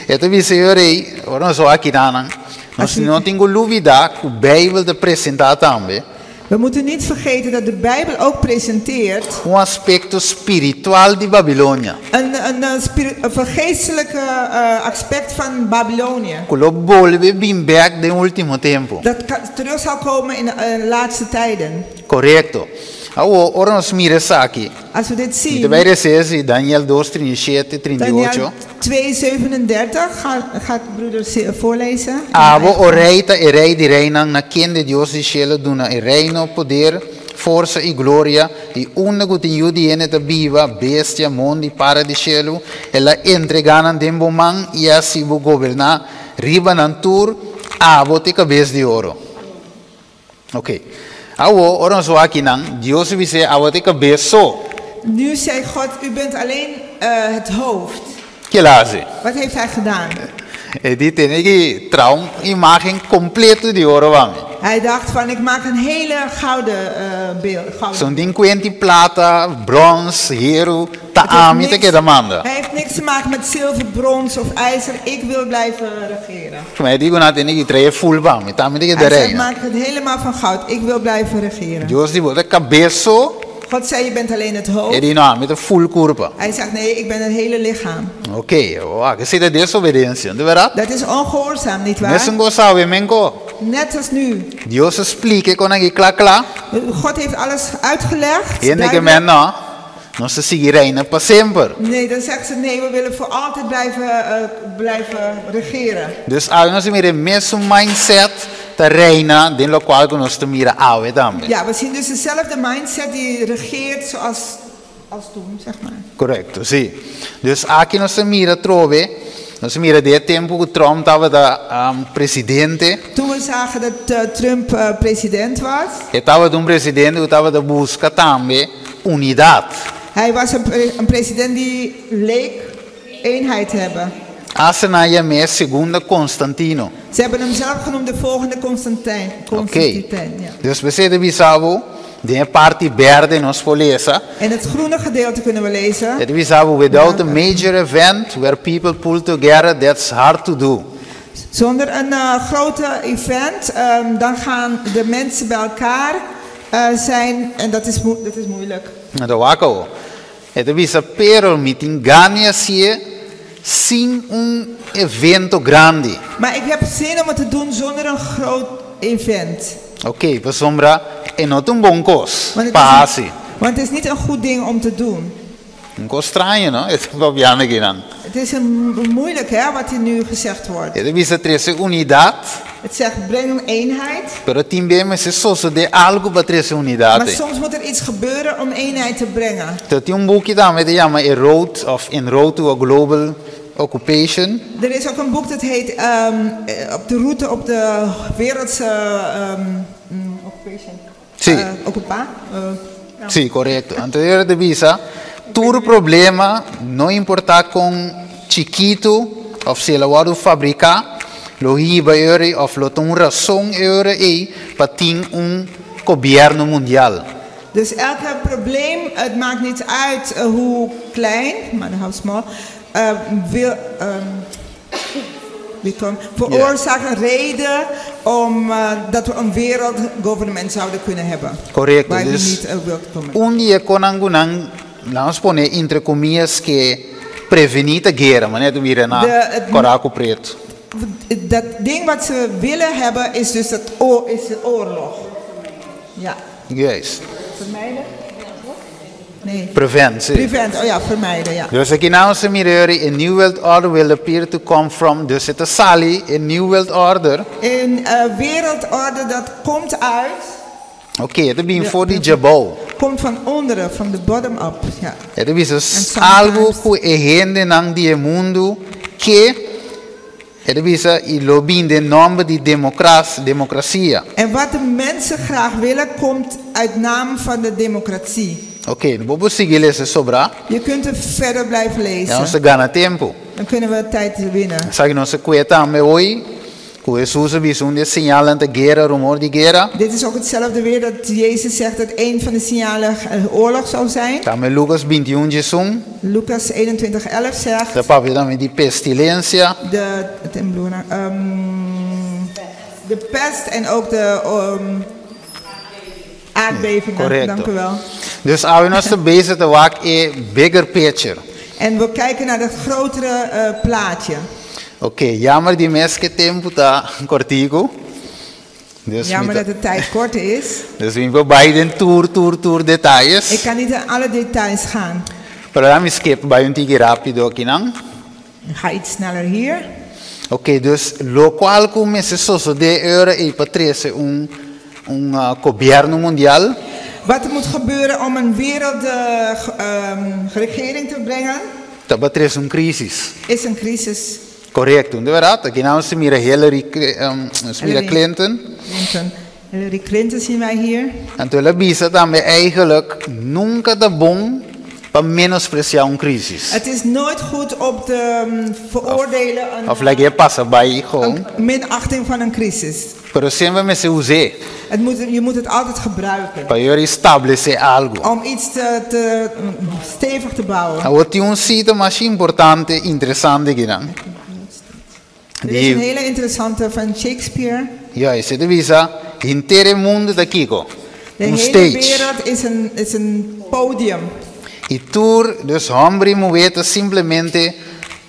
e ta bisa e ora ei, ora nos wak kinanan, nos no tin ku lubidá ku Beibel ta presentá tambe. We moeten niet vergeten dat de Bijbel ook presenteert. Un aspekto spiritual di Babilonia. Een een een vergeestelijke aspect van Babylonië. Ku lo bolbe bin bèk den último tempu. Dat terug zal komen in de laatste tijden. Korekto. Awor, ora nos mira esaki. Als we dit zien. Mi ta bai resé si Daniel dos, 37, 38. Daniel 2, 37 gaat broeder voorlezen. Abo, o rei, ta e rei di reinan, na kende Dios di shelu duna e reino, poder, forsa i gloria, i unda ku tin yu di hende ta biba, bestia, mondi, para di shelu, el a entregá nan den bo man i a hasi bo goberná riba nan tur, abo ta e kabes di oro. Ok. Awor, ora nos wak akinan, Dios a bis'é, Abo ta e kabes so. Nu zei God, U bent alleen het hoofd. Ke el a hasi? Wat heeft hij gedaan? E di, Tene ki traha un imagen kompleto di oro pa mi. Hij dacht van, Ik maak een hele gouden beeld. Gouden. Son tin kuenti plata, brons, heru, ta Het heeft ami ta niks keda manda. Hij heeft niks te maken met zilver, brons of ijzer. Ik wil blijven regeren. Kuma e di ku nan tene ki trae ful pa mi, ta ami ta keda Hij zegt, reina. maak het helemaal van goud. Ik wil blijven regeren. Dios di, Bo ta kabes so. God zei, je bent alleen het hoofd. E di, No, ami ta ful kurpa. Hij zegt, nee, ik ben het hele lichaam. Oké, wak, esei ta desobedensia, no ta bèrdat? Dat is ongehoorzaam, niet waar? Mesun kos awe, men ko. Net als nu. Dios a splika e kosnan aki kla kla. God heeft alles uitgelegd. Hende ke Duidelijk. men no, nos ta sigui reina pa semper. Nee, dan zeggen ze nee, we willen voor altijd blijven regeren. Dus awe nos ta mira e mesun mindset ta reina den lokual ku nos ta mira awe tambe. Ja, we zien dus dezelfde mindset die regeert zoals als toen, zeg maar. Korekto, sí. Dus aki nos ta mira atrobe, nos ta mira den e tempu ku Trump tabata presidente. Toen we zagen dat Trump president was. E tabata un presidente ku tabata buska tambe unidat. Hij was een president die leek eenheid te hebben. Hasta nan a yam'é Segunda Constantino. Ze hebben hem zelf genoemd de volgende Constantijn. Ok. Constantijn, ja. Dus p'esei ta bisa bo, den e parti berde nos por lesa. In het groene gedeelte kunnen we lezen. E ta bisa bo, without a major event where people pull together, that's hard to do. Zonder een grote event, dan gaan de mensen bij elkaar zijn en dat is moeilijk. Anto wak awo. E ta bisa, pero mi tin gana di hasié sin un evento grandi. Maar ik heb zin om het te doen zonder een groot event. Ok, pasobra e no ta un bon kos Want het pa is niet- hasi. Want het is niet een goed ding om te doen. Un kos straño, no? E ta papiando akinan. Het is een moeilijk, hè, wat hier nu gezegd wordt. E ta bisa trese unidat. Het zegt breng eenheid. Pero tin be mester sosodé algu pa trese unidat. Maar soms moet er iets gebeuren om eenheid te brengen. Anto tin un buki tambe ta yama A Road of En Road to a Global Occupation. Er is ook een boek dat heet Op de route op de wereldse occupation. Sí. Ocupa. Sí, korekto. Anto e ora ta bisa, tur problema, no importá kon chikitu òf si el a wòrdu fabriká, lo hiba e ora ei òf lo ta un rason e ora ei pa tin un gobièrnu mundial. Dus elke probleem, het maakt niet uit hoe klein, maar how small, wil, become, veroorzaakt een reden om dat we een wereldgovernment zouden kunnen hebben. Korekto. Waar we Dus niet wilt komen. un di e konan ku nan, laat ons pone entre comillas, ke prevení ta guera, manera ta mira na kòrá ku pretu. Dat ding wat ze willen hebben is dus dat is de oorlog. Ja. Juist. Vermijden? Nee. Prevent, sí. Prevent, oh ja, vermijden, ja. Dus aki nan nos ta mira e New World Order will appear to come from, dus e ta sali e New World Order. Een wereldorde dat komt uit. Oké, e ta bin for di djabou. Komt van onderen, from the bottom up, ja. E ta bisa En sometimes algo ku e hendenan di e mundu ke, e ta bisa i lo bin den nòmber di demokras, demokrasia. En wat de mensen graag willen, komt uit naam van de democratie. Oké, bo por sigui lesa sobrá. Je kunt er verder blijven lezen. Ya nos ta gana tempu. Dan kunnen we tijd winnen. Esaki nos a kue tambe hoy, ku Hesus a bisa un di e señalnan ta guera, rumor di guera. Dit is ook hetzelfde weer dat Jezus zegt dat een van de signalen oorlog zou zijn. Tambe Lucas bintiun diesun. Lucas 21, 11 zegt. Ta papia tambe di pestilensia. De, temblor, de pest en ook de aardbevingen. Correcto. Dank u wel. Dus awe nos ta bezig ta wak e bigger picture. En we kijken naar het grotere plaatje. Oké, jammer di mes ke tempu ta kortiku. Dus Jammer mi ta dat de tijd kort is. Dus mi por bai den tur, tur, tur detalles. Ik kan niet in alle details gaan. Pero laat mi skip bai un tiki rápido akinan. Ik ga iets sneller hier. Oké, dus lokual ku mester sosodé e ora ei pa trese un gobierno mundial. Wat er moet gebeuren om een wereldregering te brengen? Ta pa trese un crisis. Is een crisis. Correcto, de verdad. Aki nan nos mira Hillary, nos mira Hillary Clinton. Clinton. Hillary Clinton zien wij hier. Anto el a bisa tambe eigenlijk nunca ta bon pa menospreciá un crisis. Het is nooit goed om te veroordelen een Of lag'é pasa bai gewoon. Een minachting van een crisis. Pero semper mester us'é. Je moet het altijd gebruiken. Pa yora establece algo. Om iets te stevig te bouwen. Awor tin un cita mas importante, interesante kinan. Er is een hele interessante van Shakespeare. Ja, esei ta bisa, henter e mundu ta kiko? De Un hele stage. wereld is een podium. I tur, dus homber i muher ta simplemente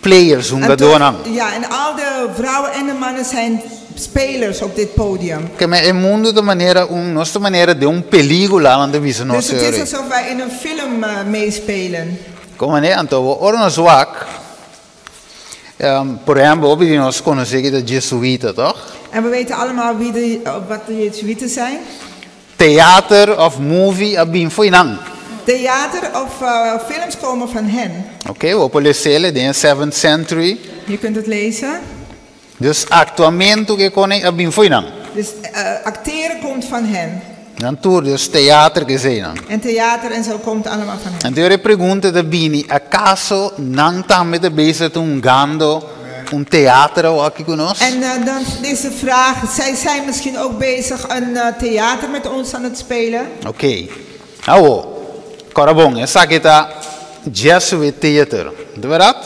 players, hungadónan. Ja, en al de vrouwen en de mannen zijn spelers op dit podium. Ke men e mundu ta manera un, nos ta manera den un pelíkula nan ta bisa nos Dus het is ori. alsof wij in een film meespelen. Kon manera? Anto ora nos wak, por ehèmpel, hopi di nos konosé ki ta jesuita, tòg? En we weten allemaal wie de, wat de Jezuïeten zijn. Teater òf movie a bin fo'i nan. Theater of films komen van hen. Oké, bo por les'é den e seventh century. Je kunt het lezen. Dus aktuamentu ke kone a bin fo'i nan. Dus acteren komt van hen. Nan tur, dus teater ke eseinan. En theater en zo komt allemaal van hen. Anto e pregunta ta bini, akaso nan tambe ta bezig ta hungando un teater awaki ku nos? En dan is de vraag, zij zijn misschien ook bezig een theater met ons aan het spelen? Oké. Awo, kòrda bon, esaki ta Jesuit Theater, no ta bèrdat?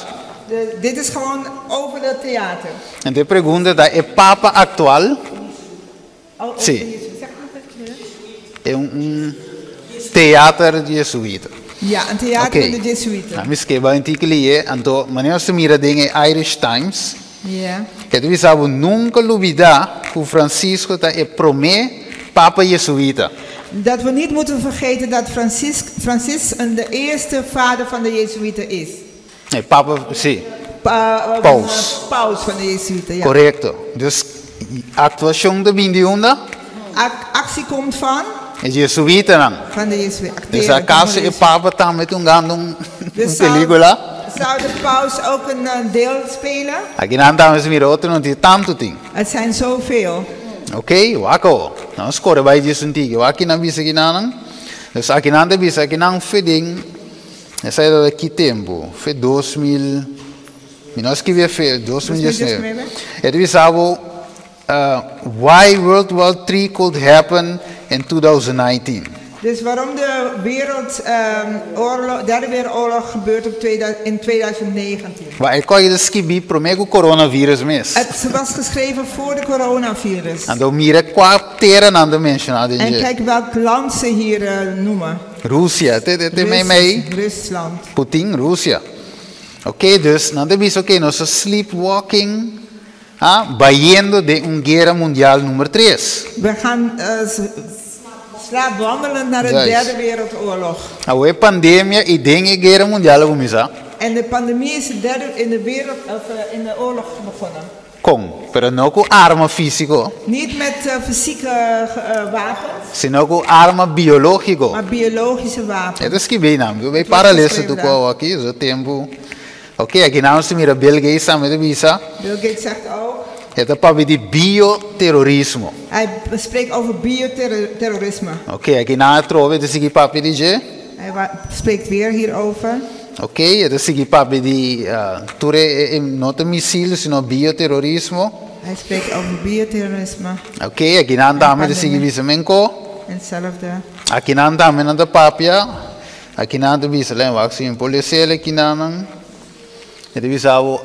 De, dit is gewoon over het theater. Anto e pregunta ta, e Papa aktual? Oh, over Sí. de Jezuïeten. Zeg maar dat je- E un teater jesuita. Ja, een theater Oké. van de Jezuïeten. Na mi skeba un tiki lié, anto manera nos ta mira den e Irish Times, Ja. e ta bisa bo nunka lubidá ku Francisco ta e promé papa jesuita. Dat we niet moeten vergeten dat Francis, Francis een de eerste vader van de Jezuïeten is. E papa, sí. Pa, Paus. Paus van de Jezuïeten, ja. Korekto. Dus aktuashon ta bini di unda? Actie komt van? E jesuitanan. Van de Jezuïeten. Dus akaso e papa tambe ta hungando un Dus zou, pelíkula? zou de paus ook een deel spelen? Aki nan tambe si mira otro no tin tantu tin. Het zijn zoveel. Oké, wak awo. Nan skore bai djis un tiki. Wak kinan bisa kinanan. Dus akinan ta bisa akinan fe den esei ta ki tempu? Fe 2000, mi no a skibi e fe, 2019. E ta bisa bo why World War Three could happen in 2019. Dus waarom de wereld, oorlog, derde wereldoorlog gebeurt op in 2019. Ba e koi ta skibi promé ku coronavirus mes. Het was geschreven voor de coronavirus. Anto mira kua tera nan ta menshoná den En dje. kijk welk land ze hier noemen. Rusia, te te te mei mei. Rusland. Putin, Rusia. Oké, dus nan ta bisa oké, nos ta sleepwalking, ah, bayendo den un guera mundial nummer tres. We gaan slaapwandelen naar de Juist. derde wereldoorlog. Awe e pandemia i den e guera mundial a kuminsá. En de pandemie is de derde in de wereld, of, in de oorlog begonnen. Kon, pero no ku arma físiko. Niet met fysieke wapens. Sino ku arma biológiko. Maar biologische wapens. E ta skibí nan, bo bay para lesa tu kua aki, so tempu. Ok, aki nan nos ta mira Bill Gates tambe ta bisa. Bill Gates zegt ook. E ta papia di bioterrorismo. Hij spreekt over bioterrorisme. Ok, aki nan atrobe e ta sigui papia di dje. Hij spreekt weer hierover. Ok, e ta sigui papia di tur e, no ta misil, sino bioterrorismo. Hij spreekt over bioterrorisme. Ok, aki nan tambe ta sigui bisa menko. Hetzelfde. Aki nan tambe nan ta papia. Aki nan ta bisa, len wak si policele aki nan. E ta bisa bo,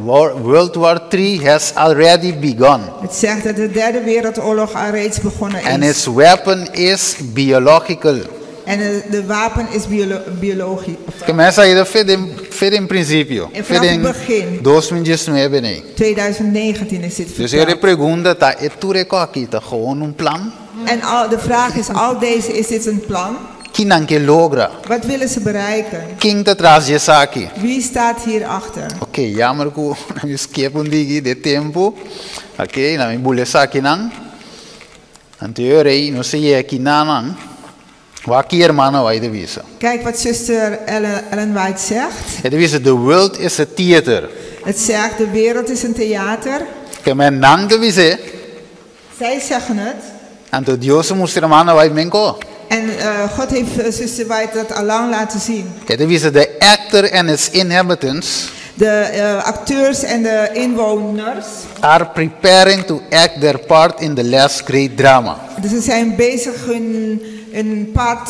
World War III has already begun. Het zegt dat de derde wereldoorlog al reeds begonnen is. And its weapon is biological. En de wapen is biologisch. Ke mester a ida fe den, fe den prinsipio. En Fe vanaf den het begin. 2019 nee. 2019 is dit Dus e verteld. pregunta ta, e tur e koki ta gewoon un plan? En al, de vraag is, al deze, is dit een plan? Ki nan ke logra? Wat willen ze bereiken? Ken ta tras di esaki? Wie staat hierachter? Oké, jammer ku mi skip un diki de tempu. Oké, na mi bula esakinan. Anterior ei, no se yega kinanan. Wak ki hermana White ta bisa. Kijk wat zuster Ellen White zegt. E ta bisa, the world is a theater. Het zegt, de wereld is een theater. Ke men nan ta bis'é. Zij zeggen het. Anto Dios a mustra hermana White menko. En God heeft zuster White dat al lang laten zien. E ta bisa, the actor and its inhabitants. De acteurs en de inwoners. Are preparing to act their part in the last great drama. Dus ze zijn bezig hun part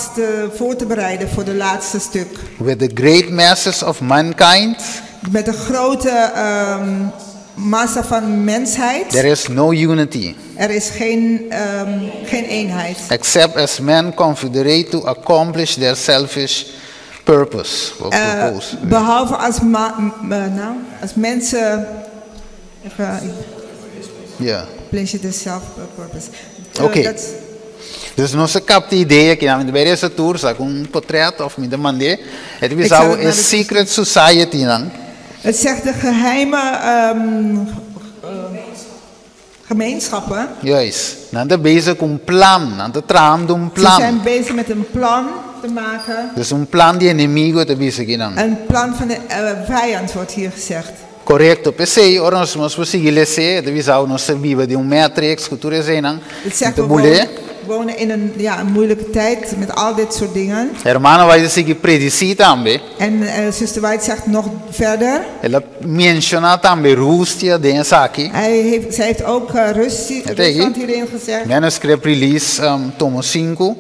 voor te bereiden voor de laatste stuk. With the great masses of mankind. Met de grote massa van mensheid. There is no unity. Er is geen eenheid. Except as men confederate to accomplish their selfish purpose. Of purpose. Behalve als ma-, nou, als mensen, even, Ja. Pleasure the self purpose. Oké. Dat- Dus nos a kapta e idea aki, mi ta resa tur, saka un portret òf mi ta mand'é. Het Ik is zal al het naar een de secret society dan. Het zegt de geheime gemeenschappen. Juist. Nan ta bezig ku un plan, nan ta trahando un Ze plan. zijn bezig met een plan te maken. Dus un plan di enemigu ta bezig aki nan. Een plan van de vijand wordt hier gezegd. Korekto. P'esei, ora nos nos sigui lesa, ta bisa nos ta biba den un matrix, ku tur eseinan. Het zegt, Te we bule. wonen in een, ja, een moeilijke tijd met al dit soort dingen. Hermana White a sigui predisí tambe. En zuster White zegt nog verder. El a menshoná tambe Rusia den esaki. Zij heeft ook Het is Rusland hierin gezegd. Manuscript Release tomo 5.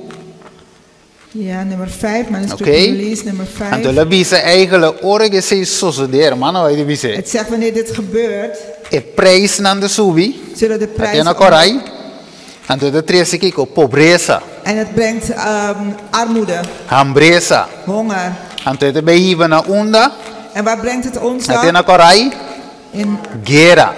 Ja, nummer 5, manuscript Oké. release nummer 5. Anto el a bisa eigenlijk ora ku esei sosodé, hermana White a bisa. Het zegt wanneer dit gebeurt, E prijsnan ta subi. zullen de Atena prijzen korai. Anto e ta trese kiko pobresa, En het brengt armoede, hambresa. honger. Anto e ta bai hiba na unda, En waar brengt het ons dan? atena korai, In, guera.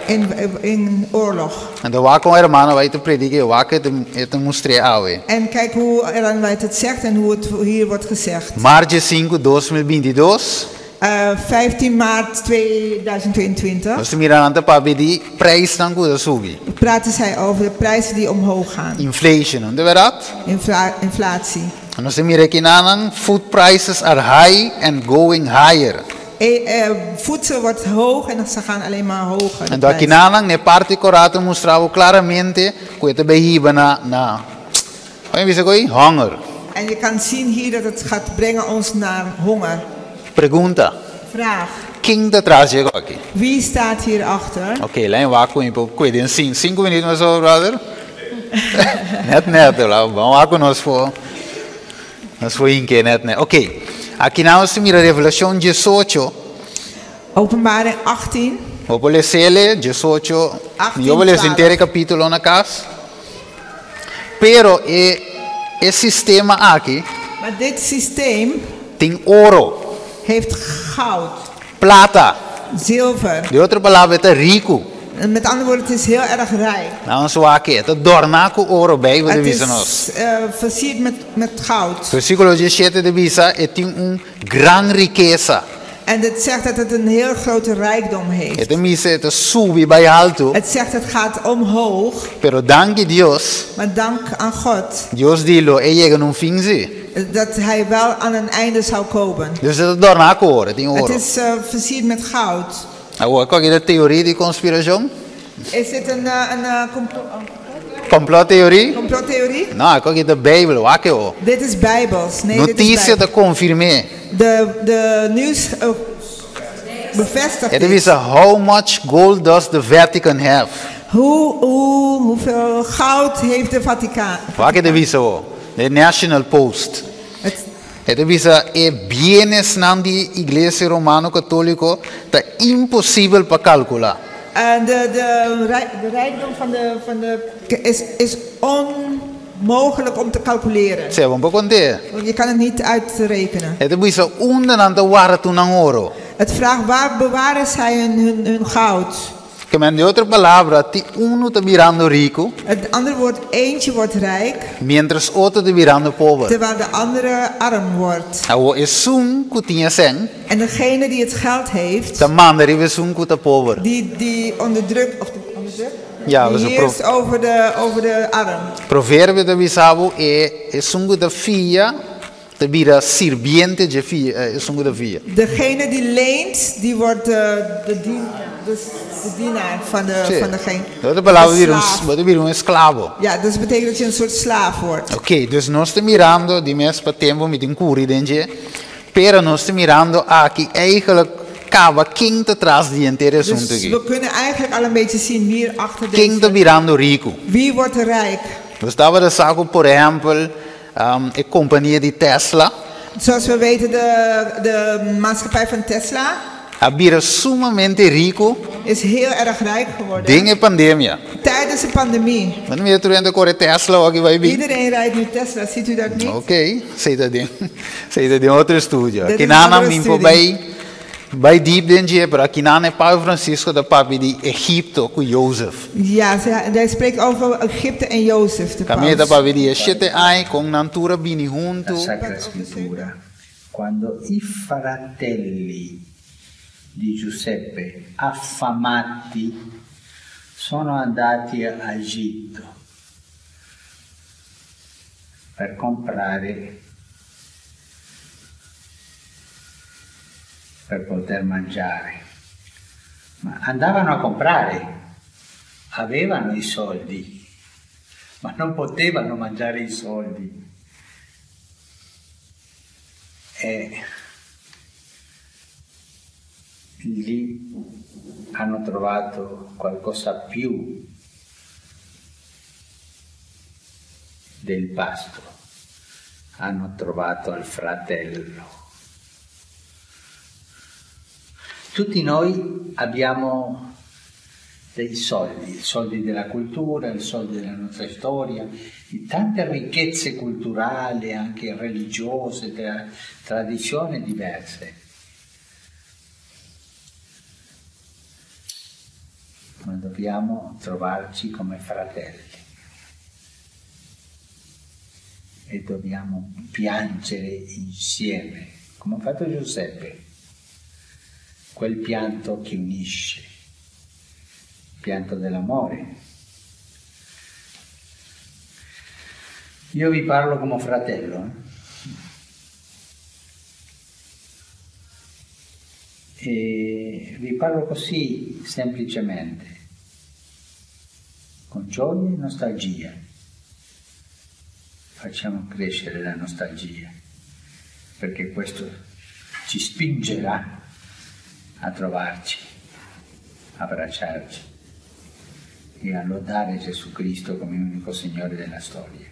in oorlog. Anto wak kon hermana White ta prediká, wak e ta mustra awe. En kijk hoe Ellen White het zegt en hoe het hier wordt gezegd. Maart 5, 2022. 15 maart 2022 Nos ta mira nan ta papia di prijsnan ku ta subi. praten zij over de prijzen die omhoog gaan. Inflation, no ta berdat? Inflatie. Nos ta mira akinan food prices are high and going higher. Voedsel wordt hoog en ze gaan alleen maar hoger, de Anto prijzen. akinan ne parti kòrá ta mustra bo klaramente ku e ta bai hiba na na. Oye, bisa koi honger. En je kan zien hier dat het gaat brengen ons naar honger. Pregunta. Vraag. Ken ta tras di aki? Wie staat hierachter? Oké, laga wak ku ku den 5 minüt mas so, brother. Net net, la. Ban wak ku nos por nos por inke net net. Oké. Aki nos ta mira Revelashon 18. Openbaring 18. Mi por les'é 18. 18, Mi por lesa 12. henter kapítulo na kas. Pero e e sistema aki Maar dit systeem tin oro, heeft goud, plata. zilver. Den otro palabra, ta riku. En met andere woorden, het is heel erg rijk. Nan wak e, ta dòrná ku oro, Beibel Het ta bisa nos. is versierd met goud. Versíkulo 17 ta bisa, e tin un gran rikesa. En het zegt dat het een heel grote rijkdom heeft. E ta bisa, e ta subi bai haltu. Het zegt het gaat omhoog, Pero danki Dios, maar dank aan God Dios di lo e yega na un fin sí. dat hij wel aan een einde zou komen. Dus e ta dòrná ku oro, tin Het oro. is versierd met goud. Awor, kua ta e teoria di konspirashon? Is dit een Complottheorie? complottheorie? No, kua ta Beibel, wak e. Dit is Bijbels. Nee, dit is Notisia Bijbels. ta konfirmá. De nieuws bevestigt Het dit. is how much gold does the Vatican have? Hoeveel goud heeft de Vaticaan? Wak e ta bisa o. The National Post. Het, E ta bisa e bienesnan di Iglesia Romano Katóliko ta imposibel pa kalkulá. En de rijkdom van de is onmogelijk om te calculeren. Sea, bo no por kont'é. Want je kan het niet uitrekenen. E ta bisa unda nan ta warda tur nan oro. Het vraagt: waar bewaren zij hun goud? Ke men den otro palabra, tin un ta birando riku, Het andere woord, eentje wordt rijk, mientras otro ta birando pober. terwijl de andere arm wordt. Awor esun ku tin sèn, En degene die het geld heeft, ta manda riba esun ku ta pober. die onderdrukt, of de, onderdrukt? Ja, die dat is een heerst over de arm. Proverbio ta bisa bo e esun ku ta fia, ta bira sirbiente di fia, esun ku ta fia. Degene die leent, die wordt de dienaar van degene. Dat palabra De bira un, slaaf. ta bira un esklabo. Ja, dus dat betekent dat je een soort slaaf wordt. Ok, dus nos ta mirando, di mes pa tempu mi tin kuri den dje, pero nos ta mirando aki eigenlijk kaba ken ta tras di henter asuntu Dus aki. we kunnen eigenlijk al een beetje zien wie er achter Ken deze... ta birando riku. Wie wordt er rijk? Nos tabata sa ku, por ehèmpel, e kompania di Tesla, Zoals we weten, de maatschappij van Tesla a bira sumamente riku is heel erg rijk geworden. den e pandemia. Tijdens de pandemie. Ma mi ta mira kore Tesla aki bai bin. Iedereen rijdt nu Tesla, ziet u dat niet? Ok, esei ta den, esei ta den otro estudio. Dit Aki is nana een andere mi studie. bai. bai diep den dje, pero akinan e Papa Francisco ta papia di Egipto ku Jozef. Ja, hij spreekt over Egypte en Jozef, de Kaminda ta paus. papia di e shete aña kon nan tur a bini La huntu. Sacra Scrittura, quando i fratelli di Giuseppe, affamati, sono andati a Egitto per comprare per poter mangiare. Ma andavano a comprare, avevano i soldi, ma non potevano mangiare i soldi. E lì hanno trovato qualcosa più del pasto, hanno trovato al fratello. Tutti noi abbiamo dei soldi, i soldi della cultura, i soldi della nostra storia, di tante ricchezze culturali, anche religiose, tradizioni diverse. Ma dobbiamo trovarci come fratelli e dobbiamo piangere insieme, come ha fatto Giuseppe, quel pianto che unisce, il pianto dell'amore. Io vi parlo come fratello, eh? E vi parlo così semplicemente, con gioia e nostalgia. Facciamo crescere la nostalgia, perché questo ci spingerà a trovarci, a abbracciarci e a lodare Gesù Cristo come unico Signore della storia.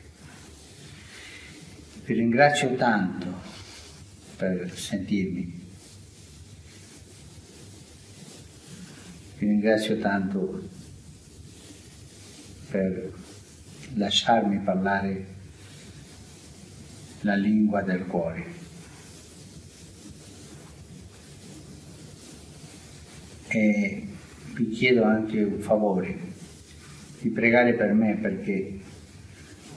Vi ringrazio tanto per sentirmi. Vi ringrazio tanto per lasciarmi parlare la lingua del cuore. E vi chiedo anche un favore, di pregare per me, perché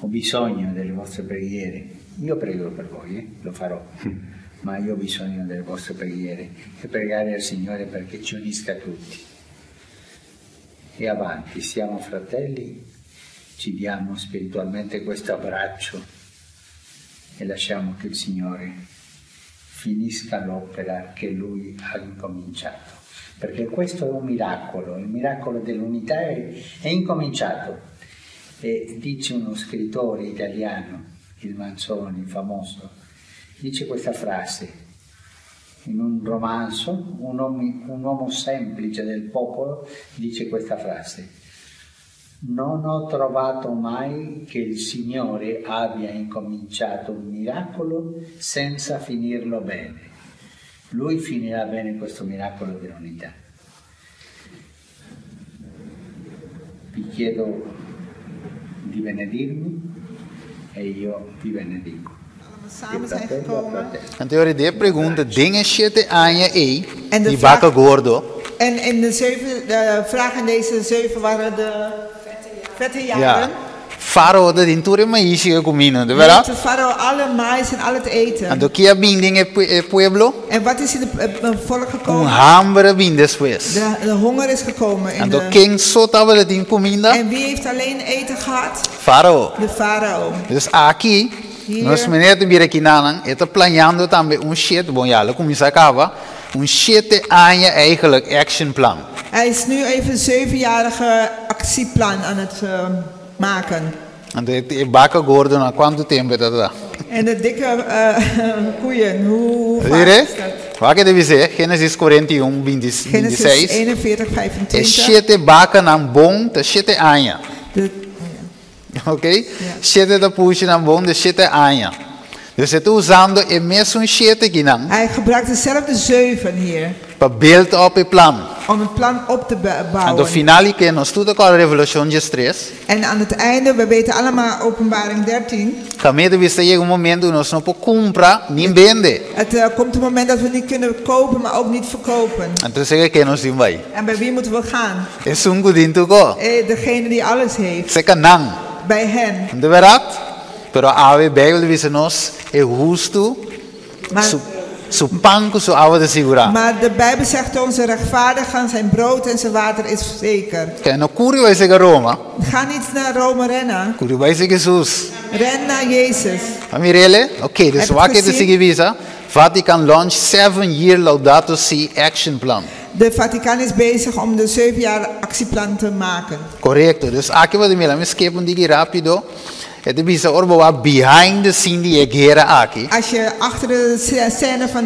ho bisogno delle vostre preghiere. Io prego per voi, lo farò, ma io ho bisogno delle vostre preghiere e pregare al Signore perché ci unisca tutti. E avanti, siamo fratelli, ci diamo spiritualmente questo abbraccio e lasciamo che il Signore finisca l'opera che Lui ha incominciato. Perché questo è un miracolo, il miracolo dell'unità è incominciato. E dice uno scrittore italiano, il Manzoni, famoso, dice questa frase in un romanzo, un uomo semplice del popolo dice questa frase: non ho trovato mai che il Signore abbia incominciato un miracolo senza finirlo bene. Lui finirà bene questo miracolo dell'unità. Vi chiedo di benedirmi e io vi benedico. Samen zijn gekomen. Anto e pregunta, den e shete aña ei, En de di vraag- baka gordo. En in de zeven, de vraag in deze zeven waren de vette jaren. Ja. Farao tabatin tur e maishi ku kuminda, di Heeft berdat? de farao alle mais en al het eten. Anto ki a bin den e pueblo? En wat is in het volk Un gekomen? hamber a bin despues. De honger is gekomen. In Anto de, ken so tabatin kuminda? en wie heeft alleen eten gehad? Farao. De farao. Dus aki, Hier. nos meneer ta mira akinan, e ta planeando tambe un shete, bon ja, el a kuminsá kaba, un shete aña eigenlijk action plan. Hij is nu even een zevenjarige actieplan aan het maken. Anto e baka gordo na kuantu tempu ta ta? En de dikke koeien, hoe vaak Mira? is dat? Wak debe ser, Génesis 41, Genesis 26. 41, E 25. shete bakanan bon, ta shete aña. De, Ok? Shete tapuchinan bon, ta shete aña. Dus e ta usando e mesun shete akinan Hij gebruikt dezelfde zeven hier. pa build up e plan. Om het plan op te Anto bouwen. final ku nos tur ta Revelashon 13, En aan het einde, we weten allemaal Openbaring 13. Kaminda ta bisa yega un momento nos no por kumpra ni bende. Het komt een moment dat we niet kunnen kopen, maar ook niet verkopen. Anto serka ken nos tin bai? En bij wie moeten we gaan? Esun ku tin tur kos. Degene die alles heeft. Serka nan. Bij hen. Di berdat? Pero awe Beibel ta bisa nos e hustu Maar, su su pan ku su awa ta sigurá. maar de Bijbel zegt ons, de rechtvaardige zijn brood en zijn water is zeker. Ke no kore bai serka Roma, Ga niet naar Rome rennen. kore bai serka Hesus. Ren naar Jezus. A mir'é? Oké, dus Heb je wat het ku gezien? sigui bisa? Vatican launch 7-year Laudato Si action plan. De Vaticaan is bezig om de 7 jaar actieplan te maken. Korekto. Dus aki bo ta mira, mi skip un tiki rápido. E ta bisa ora bo wak behind the scene di e guera aki. Als je achter de scène van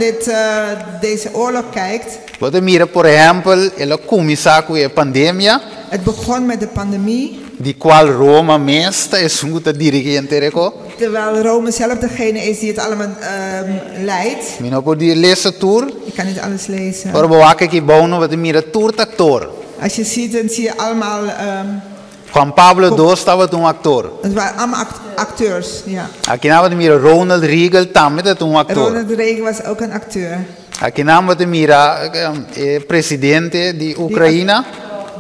deze oorlog kijkt, Bo ta mira, por ehèmpel, el a kuminsá ku e pandemia, het begon met de pandemie, di kual Roma mes ta esun ta dirigí henter kos. Terwijl Rome zelf degene is die het allemaal leidt. Mi no por lesa tur, Ik kan niet alles lezen. ora bo wak aki bou bo ta mira tur ta aktor. Als je ziet, dan zie je allemaal, Juan Pablo II tabata un aktor. het waren allemaal acteurs. Ja. Aki nan bo ta mira Ronald Reagan tambe tabata un aktor. Ronald Reagan was ook een acteur. Aki nan bo ta mira presidente di Ukraina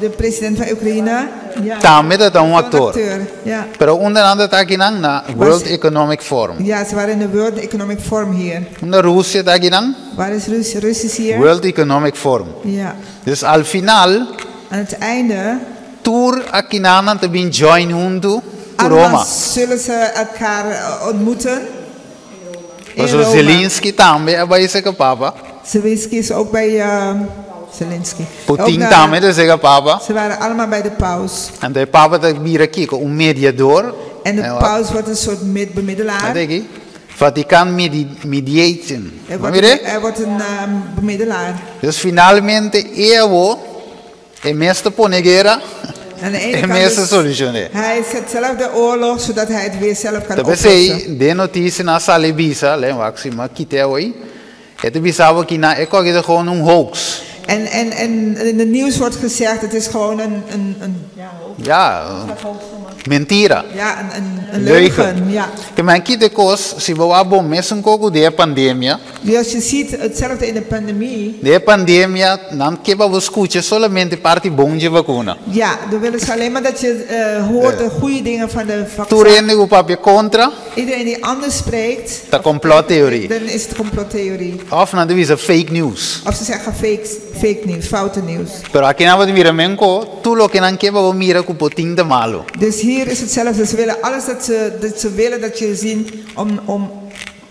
De president van Oekraïne. Ja. Tambe tabata un Ook een aktor. acteur. Ja. Pero unda nan ta aki nan na World Economic Forum. Ja, ze waren in de World Economic Forum hier. Unda Rusia ta aki nan? Waar is Rus Russisch hier? World Economic Forum. Ja. Dus al final, Aan het einde, tur akinan ta bin join huntu ku allemaal Roma. zullen ze elkaar ontmoeten. In Paso Rome. Zelensky tambe a bai serka papa. Zelensky is ook bij Zelensky. Ook Putin tambe ta serka papa. Ze waren allemaal bij de paus. Anto e papa ta bira kiko, un mediador. En de paus wordt een soort bemiddelaar. Wat aki? Vatican mediation. Er Maar wordt, mira? er wordt een bemiddelaar. Dus finalmente e e mes ta pone guera, Aan de ene e kant mes ta dus, solushoná. hij zet zelf de oorlog, zodat hij het weer zelf kan Talbes oplossen. ei, den notisia nan a sali bisa, le, wak si m'a kit'é ei. E ta bisa ku nan e kos ta gewoon un hoax. En in het nieuws wordt gezegd, het is gewoon een Ja, mentira. ja, een Leugen. leugen. Ja. Ke men ki kos, si bo wak bon mesun kos ku den pandemia, Dus als je ziet, hetzelfde in de pandemie. den pandemia, nan ke pa bo skucha solamente parti bon di vakuna. Ja, dan willen ze alleen maar dat je hoort de goede dingen van de vaccin. Tur hende ku papia kontra, Iedereen die anders spreekt, ta complottheorie. dan is het complottheorie. Of nan ta bisa fake news. Of ze zeggen fake nieuws, foute nieuws. Pero aki nan bo ta mira mesun kos, tur loke nan ke pa bo mira ku Putin ta malu. Dus hier is hetzelfde. Ze willen alles dat ze willen dat je ziet om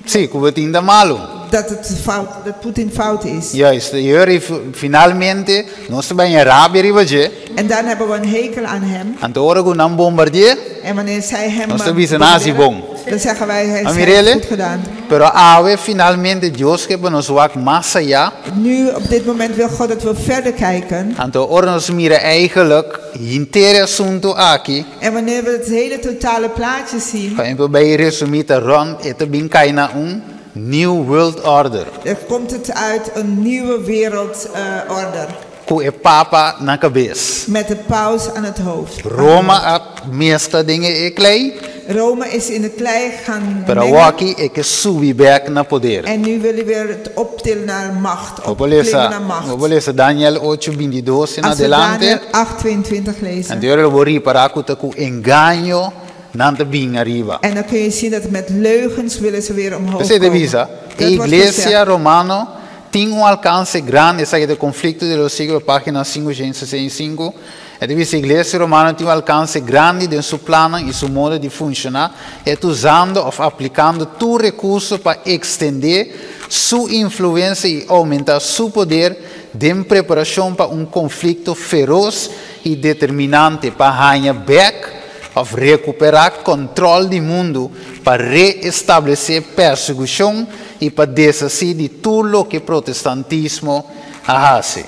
Si, ku Putin ta malu. dat, het fout, dat Poetin fout is. Juist, i finalmente, nos ta bin rabia riba dje, En dan hebben we een hekel aan hem. Anto ora ku nan bombardeer, En wanneer zij hem Nos ta bisa nan a hasi bon. Dan zeggen wij, hij A heeft mir'é? het goed gedaan. Pero awe finalmente Dios ke pa nos wak mas ayá. Nu, op dit moment wil God dat we verder kijken. Anto ora nos mira eigenlijk henter asuntu aki. En wanneer we het hele totale plaatje zien, Pa bai resumí ta rond, e ta bin kai na un New World Order. dan komt het uit een nieuwe wereldorde. Ku e papa na kabes. Met de paus aan het hoofd. Roma a meskla den e klei, Rome is in de klei gaan pero mengen. aki e ke subi bèk na poder. En nu wil hij weer het optillen naar macht. Vou Opklimmen lesa, naar macht. vou lesa Daniel 8, 22 en Als we adelante. Daniel 8, 22 lezen. Anto lo bo ripará ku ta ku engaño nan ta bin ariba. En dan kun je zien dat met leugens willen ze weer omhoog Você komen. devisa, Dat a wordt iglesia gezegd. romano tinha um alcance grande, essa aqui é do conflito de los siglos, página 565. E devisa, a iglesia romana tinha um alcance grande em seu plano e seu modo de funcionar, e usando ou aplicando todo recurso para extender sua influência e aumentar seu poder em preparação para um conflito feroz e determinante pa haña bèk òf rekuperá kontròl di mundu pa reestablesé persekushon i pa deshasí di tur loke protestantismo a hasi.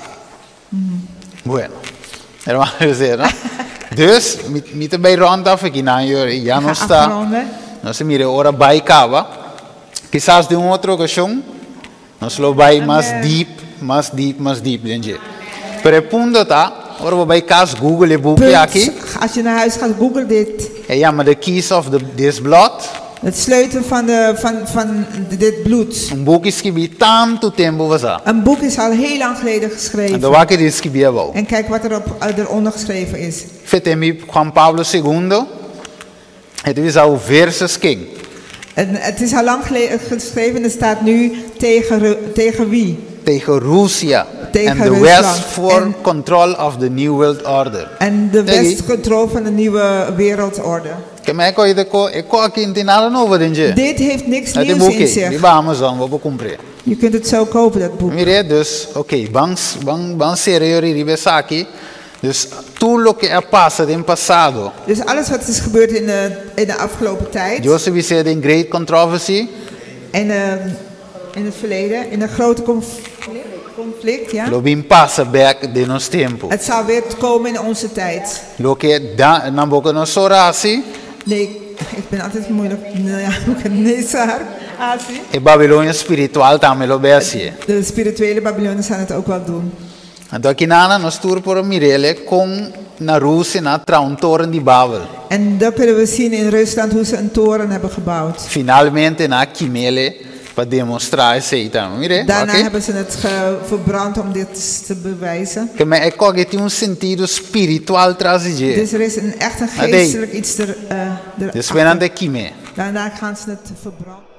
Bueno, ruman, no? Dus, mi ta bai rond af aki na ya no Ga ta. afronden. No sé, mira, ora bai kaba. Kisas den un otro okashon, nos lo bai mas deep, mas deep, mas deep, den. Pero e punto ta, ora bo bai kas Google e buki aki. Punt, als je naar huis gaat, google dit. E yama The Keys of the This Blood. Het sleutel van, de, van, van dit bloed. Un buki skibí tantu tempu pasá. Een boek is al heel lang geleden Anto geschreven. wak kiko skibí abou. En kijk wat er op, eronder geschreven is. Fo'i tempu Juan Pablo Segundo, e ta bisa versus ken. En het is al lang geleden geschreven en het staat nu tegen, tegen wie? Tegen Rusia. Tegen en de Rusland. West for control of the New World Order. En de Tegen- West controle van de nieuwe wereldorde. Ke men e kos e kos aki no tin nada nobo den dje. Dit heeft niks E nieuws in buki, zich. riba Amazon, bo por kumpra. Je kunt het zo kopen, dat boek. Mira, dus, oké, ban ban ban sera riba esaki. Dus tur loke a pasa den pasado. Dus alles wat is gebeurd in de afgelopen tijd. Dios a bisa den Great Controversy. En in het verleden, in een grote conflict, ja. Lo bin pasa bèk den nos tempu. Het zal weer komen in onze tijd. Loke Nabucodonosor a hasi. Nee, ik ben altijd moeilijk. Nou ja, Nebuchadnezzar. Hasi. E Babilonia spiritual tambe lo bai hasi. De spirituele Babyloniërs gaan het ook wel doen. Anto akinan nos tur por mir'é kon na Rusia nan a traha un toren di Babel. En dat kunnen we zien in Rusland hoe ze een toren hebben gebouwd. Finalmente nan a kim'é pa demostrá esei tambe. Mira, Daarna ok? hebben ze het verbrand om dit te bewijzen. Ke men e kos aki tin un sentido spiritual tras di dje. Dus er is een, echt een Maar nee. geestelijk iets er, Dus erachter. we nan ta kim'é. Daarna gaan ze het verbranden.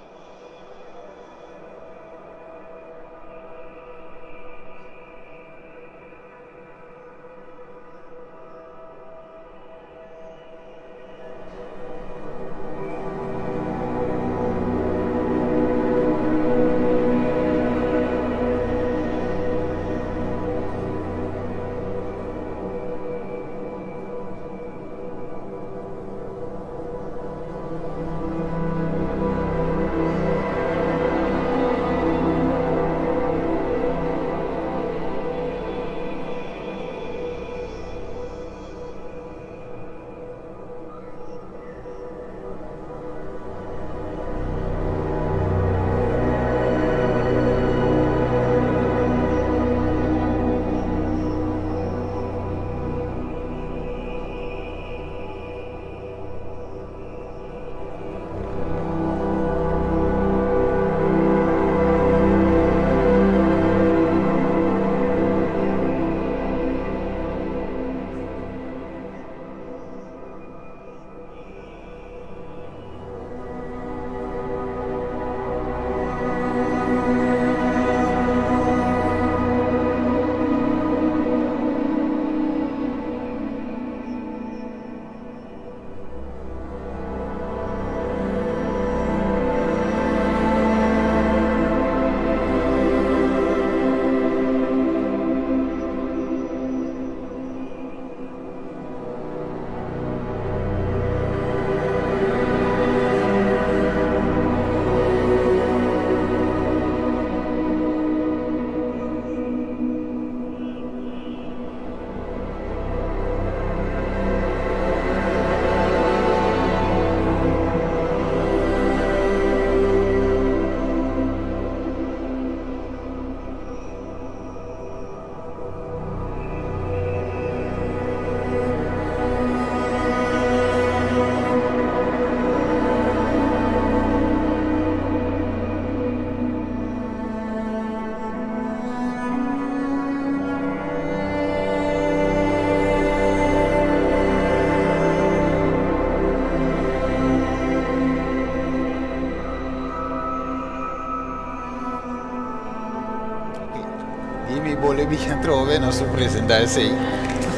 Di mi bolbe bin atrobe nos presentá esei.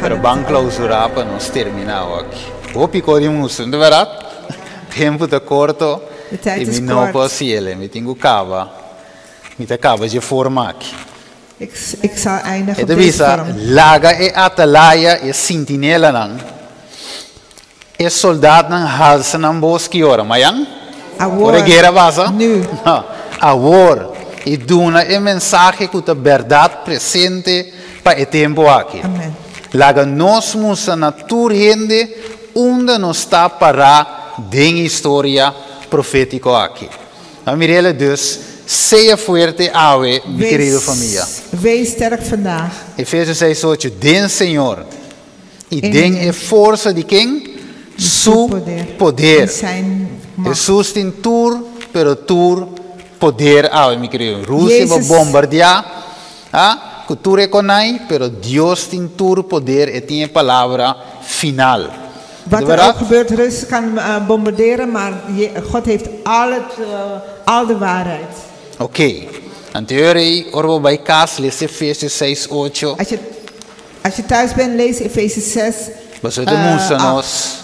Pero ban klousurá pa nos terminá aki. Hopi kos di mustra, no ta berdat? Tempu ta korto. De tijd I is mi no kort. por hasié, mi tin ku kaba. Mi ta kaba di e forma aki. Ik zal eindigen E op deze bisa vorm. laga e atalaya e sentinelanan. E sòldánan halsa nan bos ki ora, mañan? Awor. Ora guera pasa? Nu. No. Awor. I duna e mensahe ku ta berdat presente pa e tempu aki. Amen. Laga nos mustra na tur hende unda nos ta pará den historia profétiko aki. Nou Mirele, dus, sea fuerte awe, mi kerido famia. Wees sterk vandaag. Efesios 6, 8. Den Señor. I In den de- e forsa di ken? Su poder. In zijn macht. Jesus tin tur, pero tur poder awe, mi kerido. Rusia Jezus- bombardeá, ah, ku tur e kosnan, pero Dios tin tur poder i tin e palabra final. Wat Di er berdat? ook gebeurt, Rus kan bombarderen, maar God heeft al de waarheid. Ok. Anto, ora bo bai kas, lesa Efesios 6, 8. Als je thuis bent, lees Efeze 6. Bo ta mustra 8. nos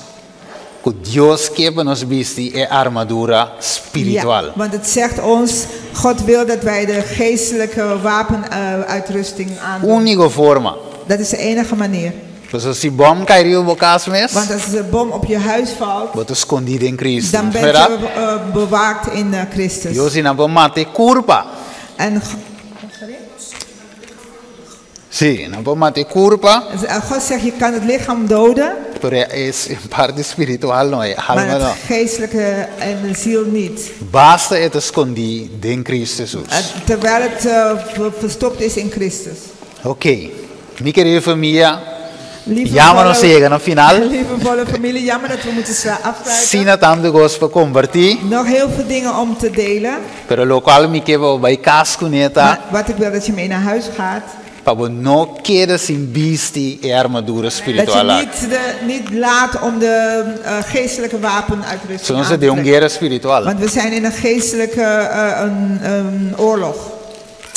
ku Dios ke pa nos bisti e armadura spiritual. Ja, want het zegt ons, God wil dat wij de geestelijke wapenuitrusting aandoen. Úniko forma. Dat is de enige manier. Pasobra si bòm kai riba bo kas mes, Want als de bom op je huis valt, bo ta skondí den Kristu. dan ben Berdat? je bewaakt in Christus. Dios nan por mata e kurpa. En Si, nan por mata e kurpa, God zegt, je kan het lichaam doden, pero e parti spiritual no, e maar alma het no. geestelijke en de ziel niet. Basta e ta skondí den Kristu Jesus. Terwijl het verstopt is in Christus. Ok. Mi kerido famia, Lieve jammer nos yega na final. Liefdevolle familie, jammer dat we moeten afsluiten. Asina tantu kos pa kompartí, Nog heel veel dingen om te delen. pero loke mi ke pa bo bai kas kuné ta, Maar wat ik wil dat je mee naar huis gaat. pa bo no keda sin bisti e armadura Dat je spiritual. niet laat om de geestelijke wapenuitrusting Zo aan nos te ta den un trekken. guera spiritual. Want we zijn in een geestelijke een oorlog.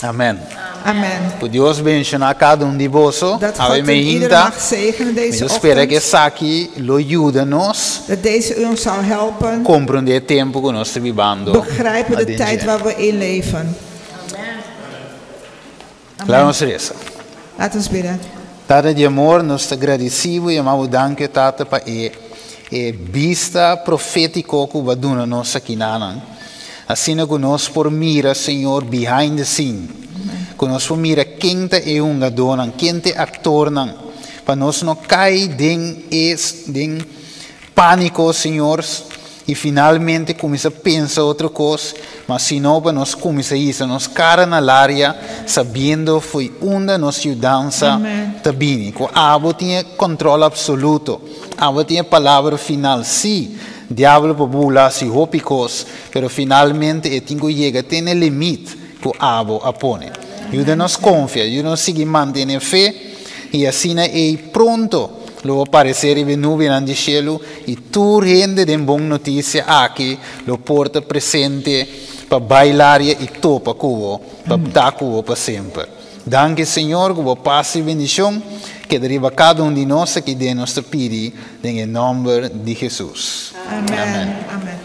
Amen. Amen. Ku Dios bendishoná kada un di boso. Dat Ave God me ieder hinta. mag zegenen deze Mi ta spera ku ochtend. esaki lo yuda nos Dat deze u ons zal helpen komprondé e tempu ku nos ta bibando. begrijpen de tijd waar we in leven. Laga nos resa. Laten we bidden. Tata di amor, nos ta gradisí i yama danki, Tata, pa e bista profétiko ku bo a duna nos aki nan. Asina ku nos por mira, Señor, behind the scene. Ku nos por mira ken ta e hungadónan, ken ta e aktornan. Pa nos no kai den pániko, Señor, i finalmente kuminsá pensa otro kos, ma sino pa nos kuminsá hisa nos kara na laria, sabiendo fo'i unda nos yudansa Amen. ta bini. Ku abo tin kontròl apsoluto. Abo tin palabra final. Si, diabel por bula hasi hopi kos, pero finalmente e tin ku yega te na e limite ku abo a pone. Yuda nos konfia, yuda nos sigui mantené fe i asina e pronto lo aparesé den nubia di shelu i tur hende den bon notisia aki lo por ta presente pa bai laria i topa ku bo, pa ta ku bo pa semper. Danki Señor, ku bo pas i bendishon, keda riba kada un di nos aki den nos ta pidi, den nòmber di Jesus. Amen. Amen.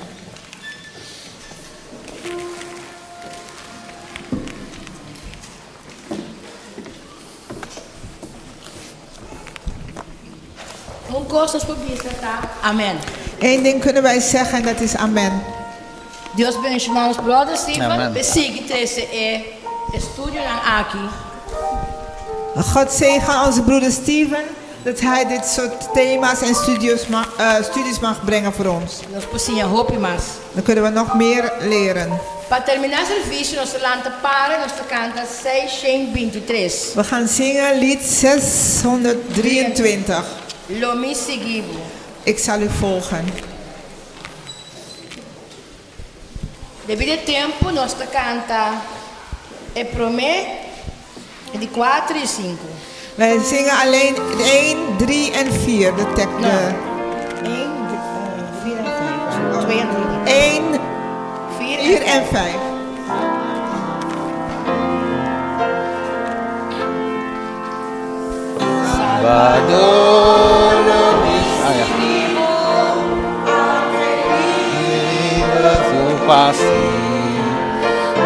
Un kos nos por bisa ta. Amen. Eén ding kunnen wij zeggen en dat is amen. Dios bendishoná nos brother Steven. Amen. Pa sigui trese e estudionan aki. God zegen onze broeder Steven dat hij dit soort thema's en studies mag brengen voor ons. Nos por siña hopi mas. Dan kunnen we nog meer leren. Pa terminá servisio, nos ta lanta para, nos ta kanta 623. We gaan zingen lied 623. Lo mi sigui bo. Ik zal u volgen. Debido na tempu, nos ta kanta e promé di 4 i 5. Wij zingen alleen 1, 3 en 4. De tekst. No. 1, 4 en 5. 2 en 3. 1, 4 4 en 5. Salvador, ah, ja. Viva su pasión,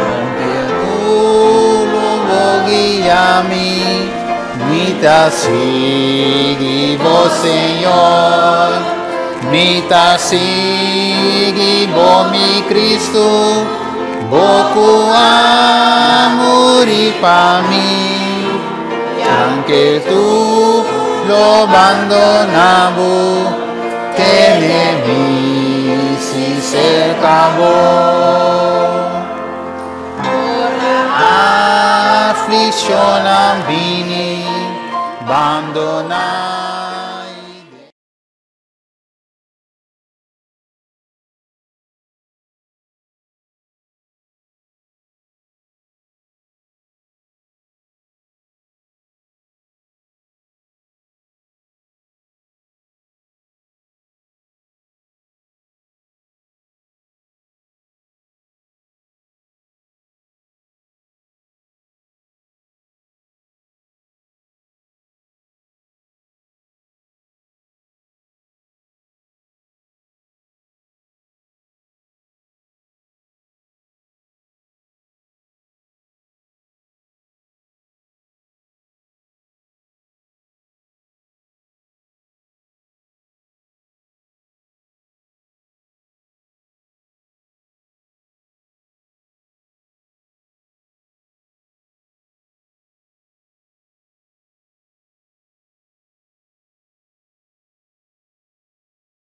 aunque tu lo guía mi, mi ta sigui bo Señor, mi ta sigui bo mi Cristo, bo ku a muri pa mi. Aunke tur lo bandoná bo, tene mi si serka bo. Aflikshonnan bini, Bandoná.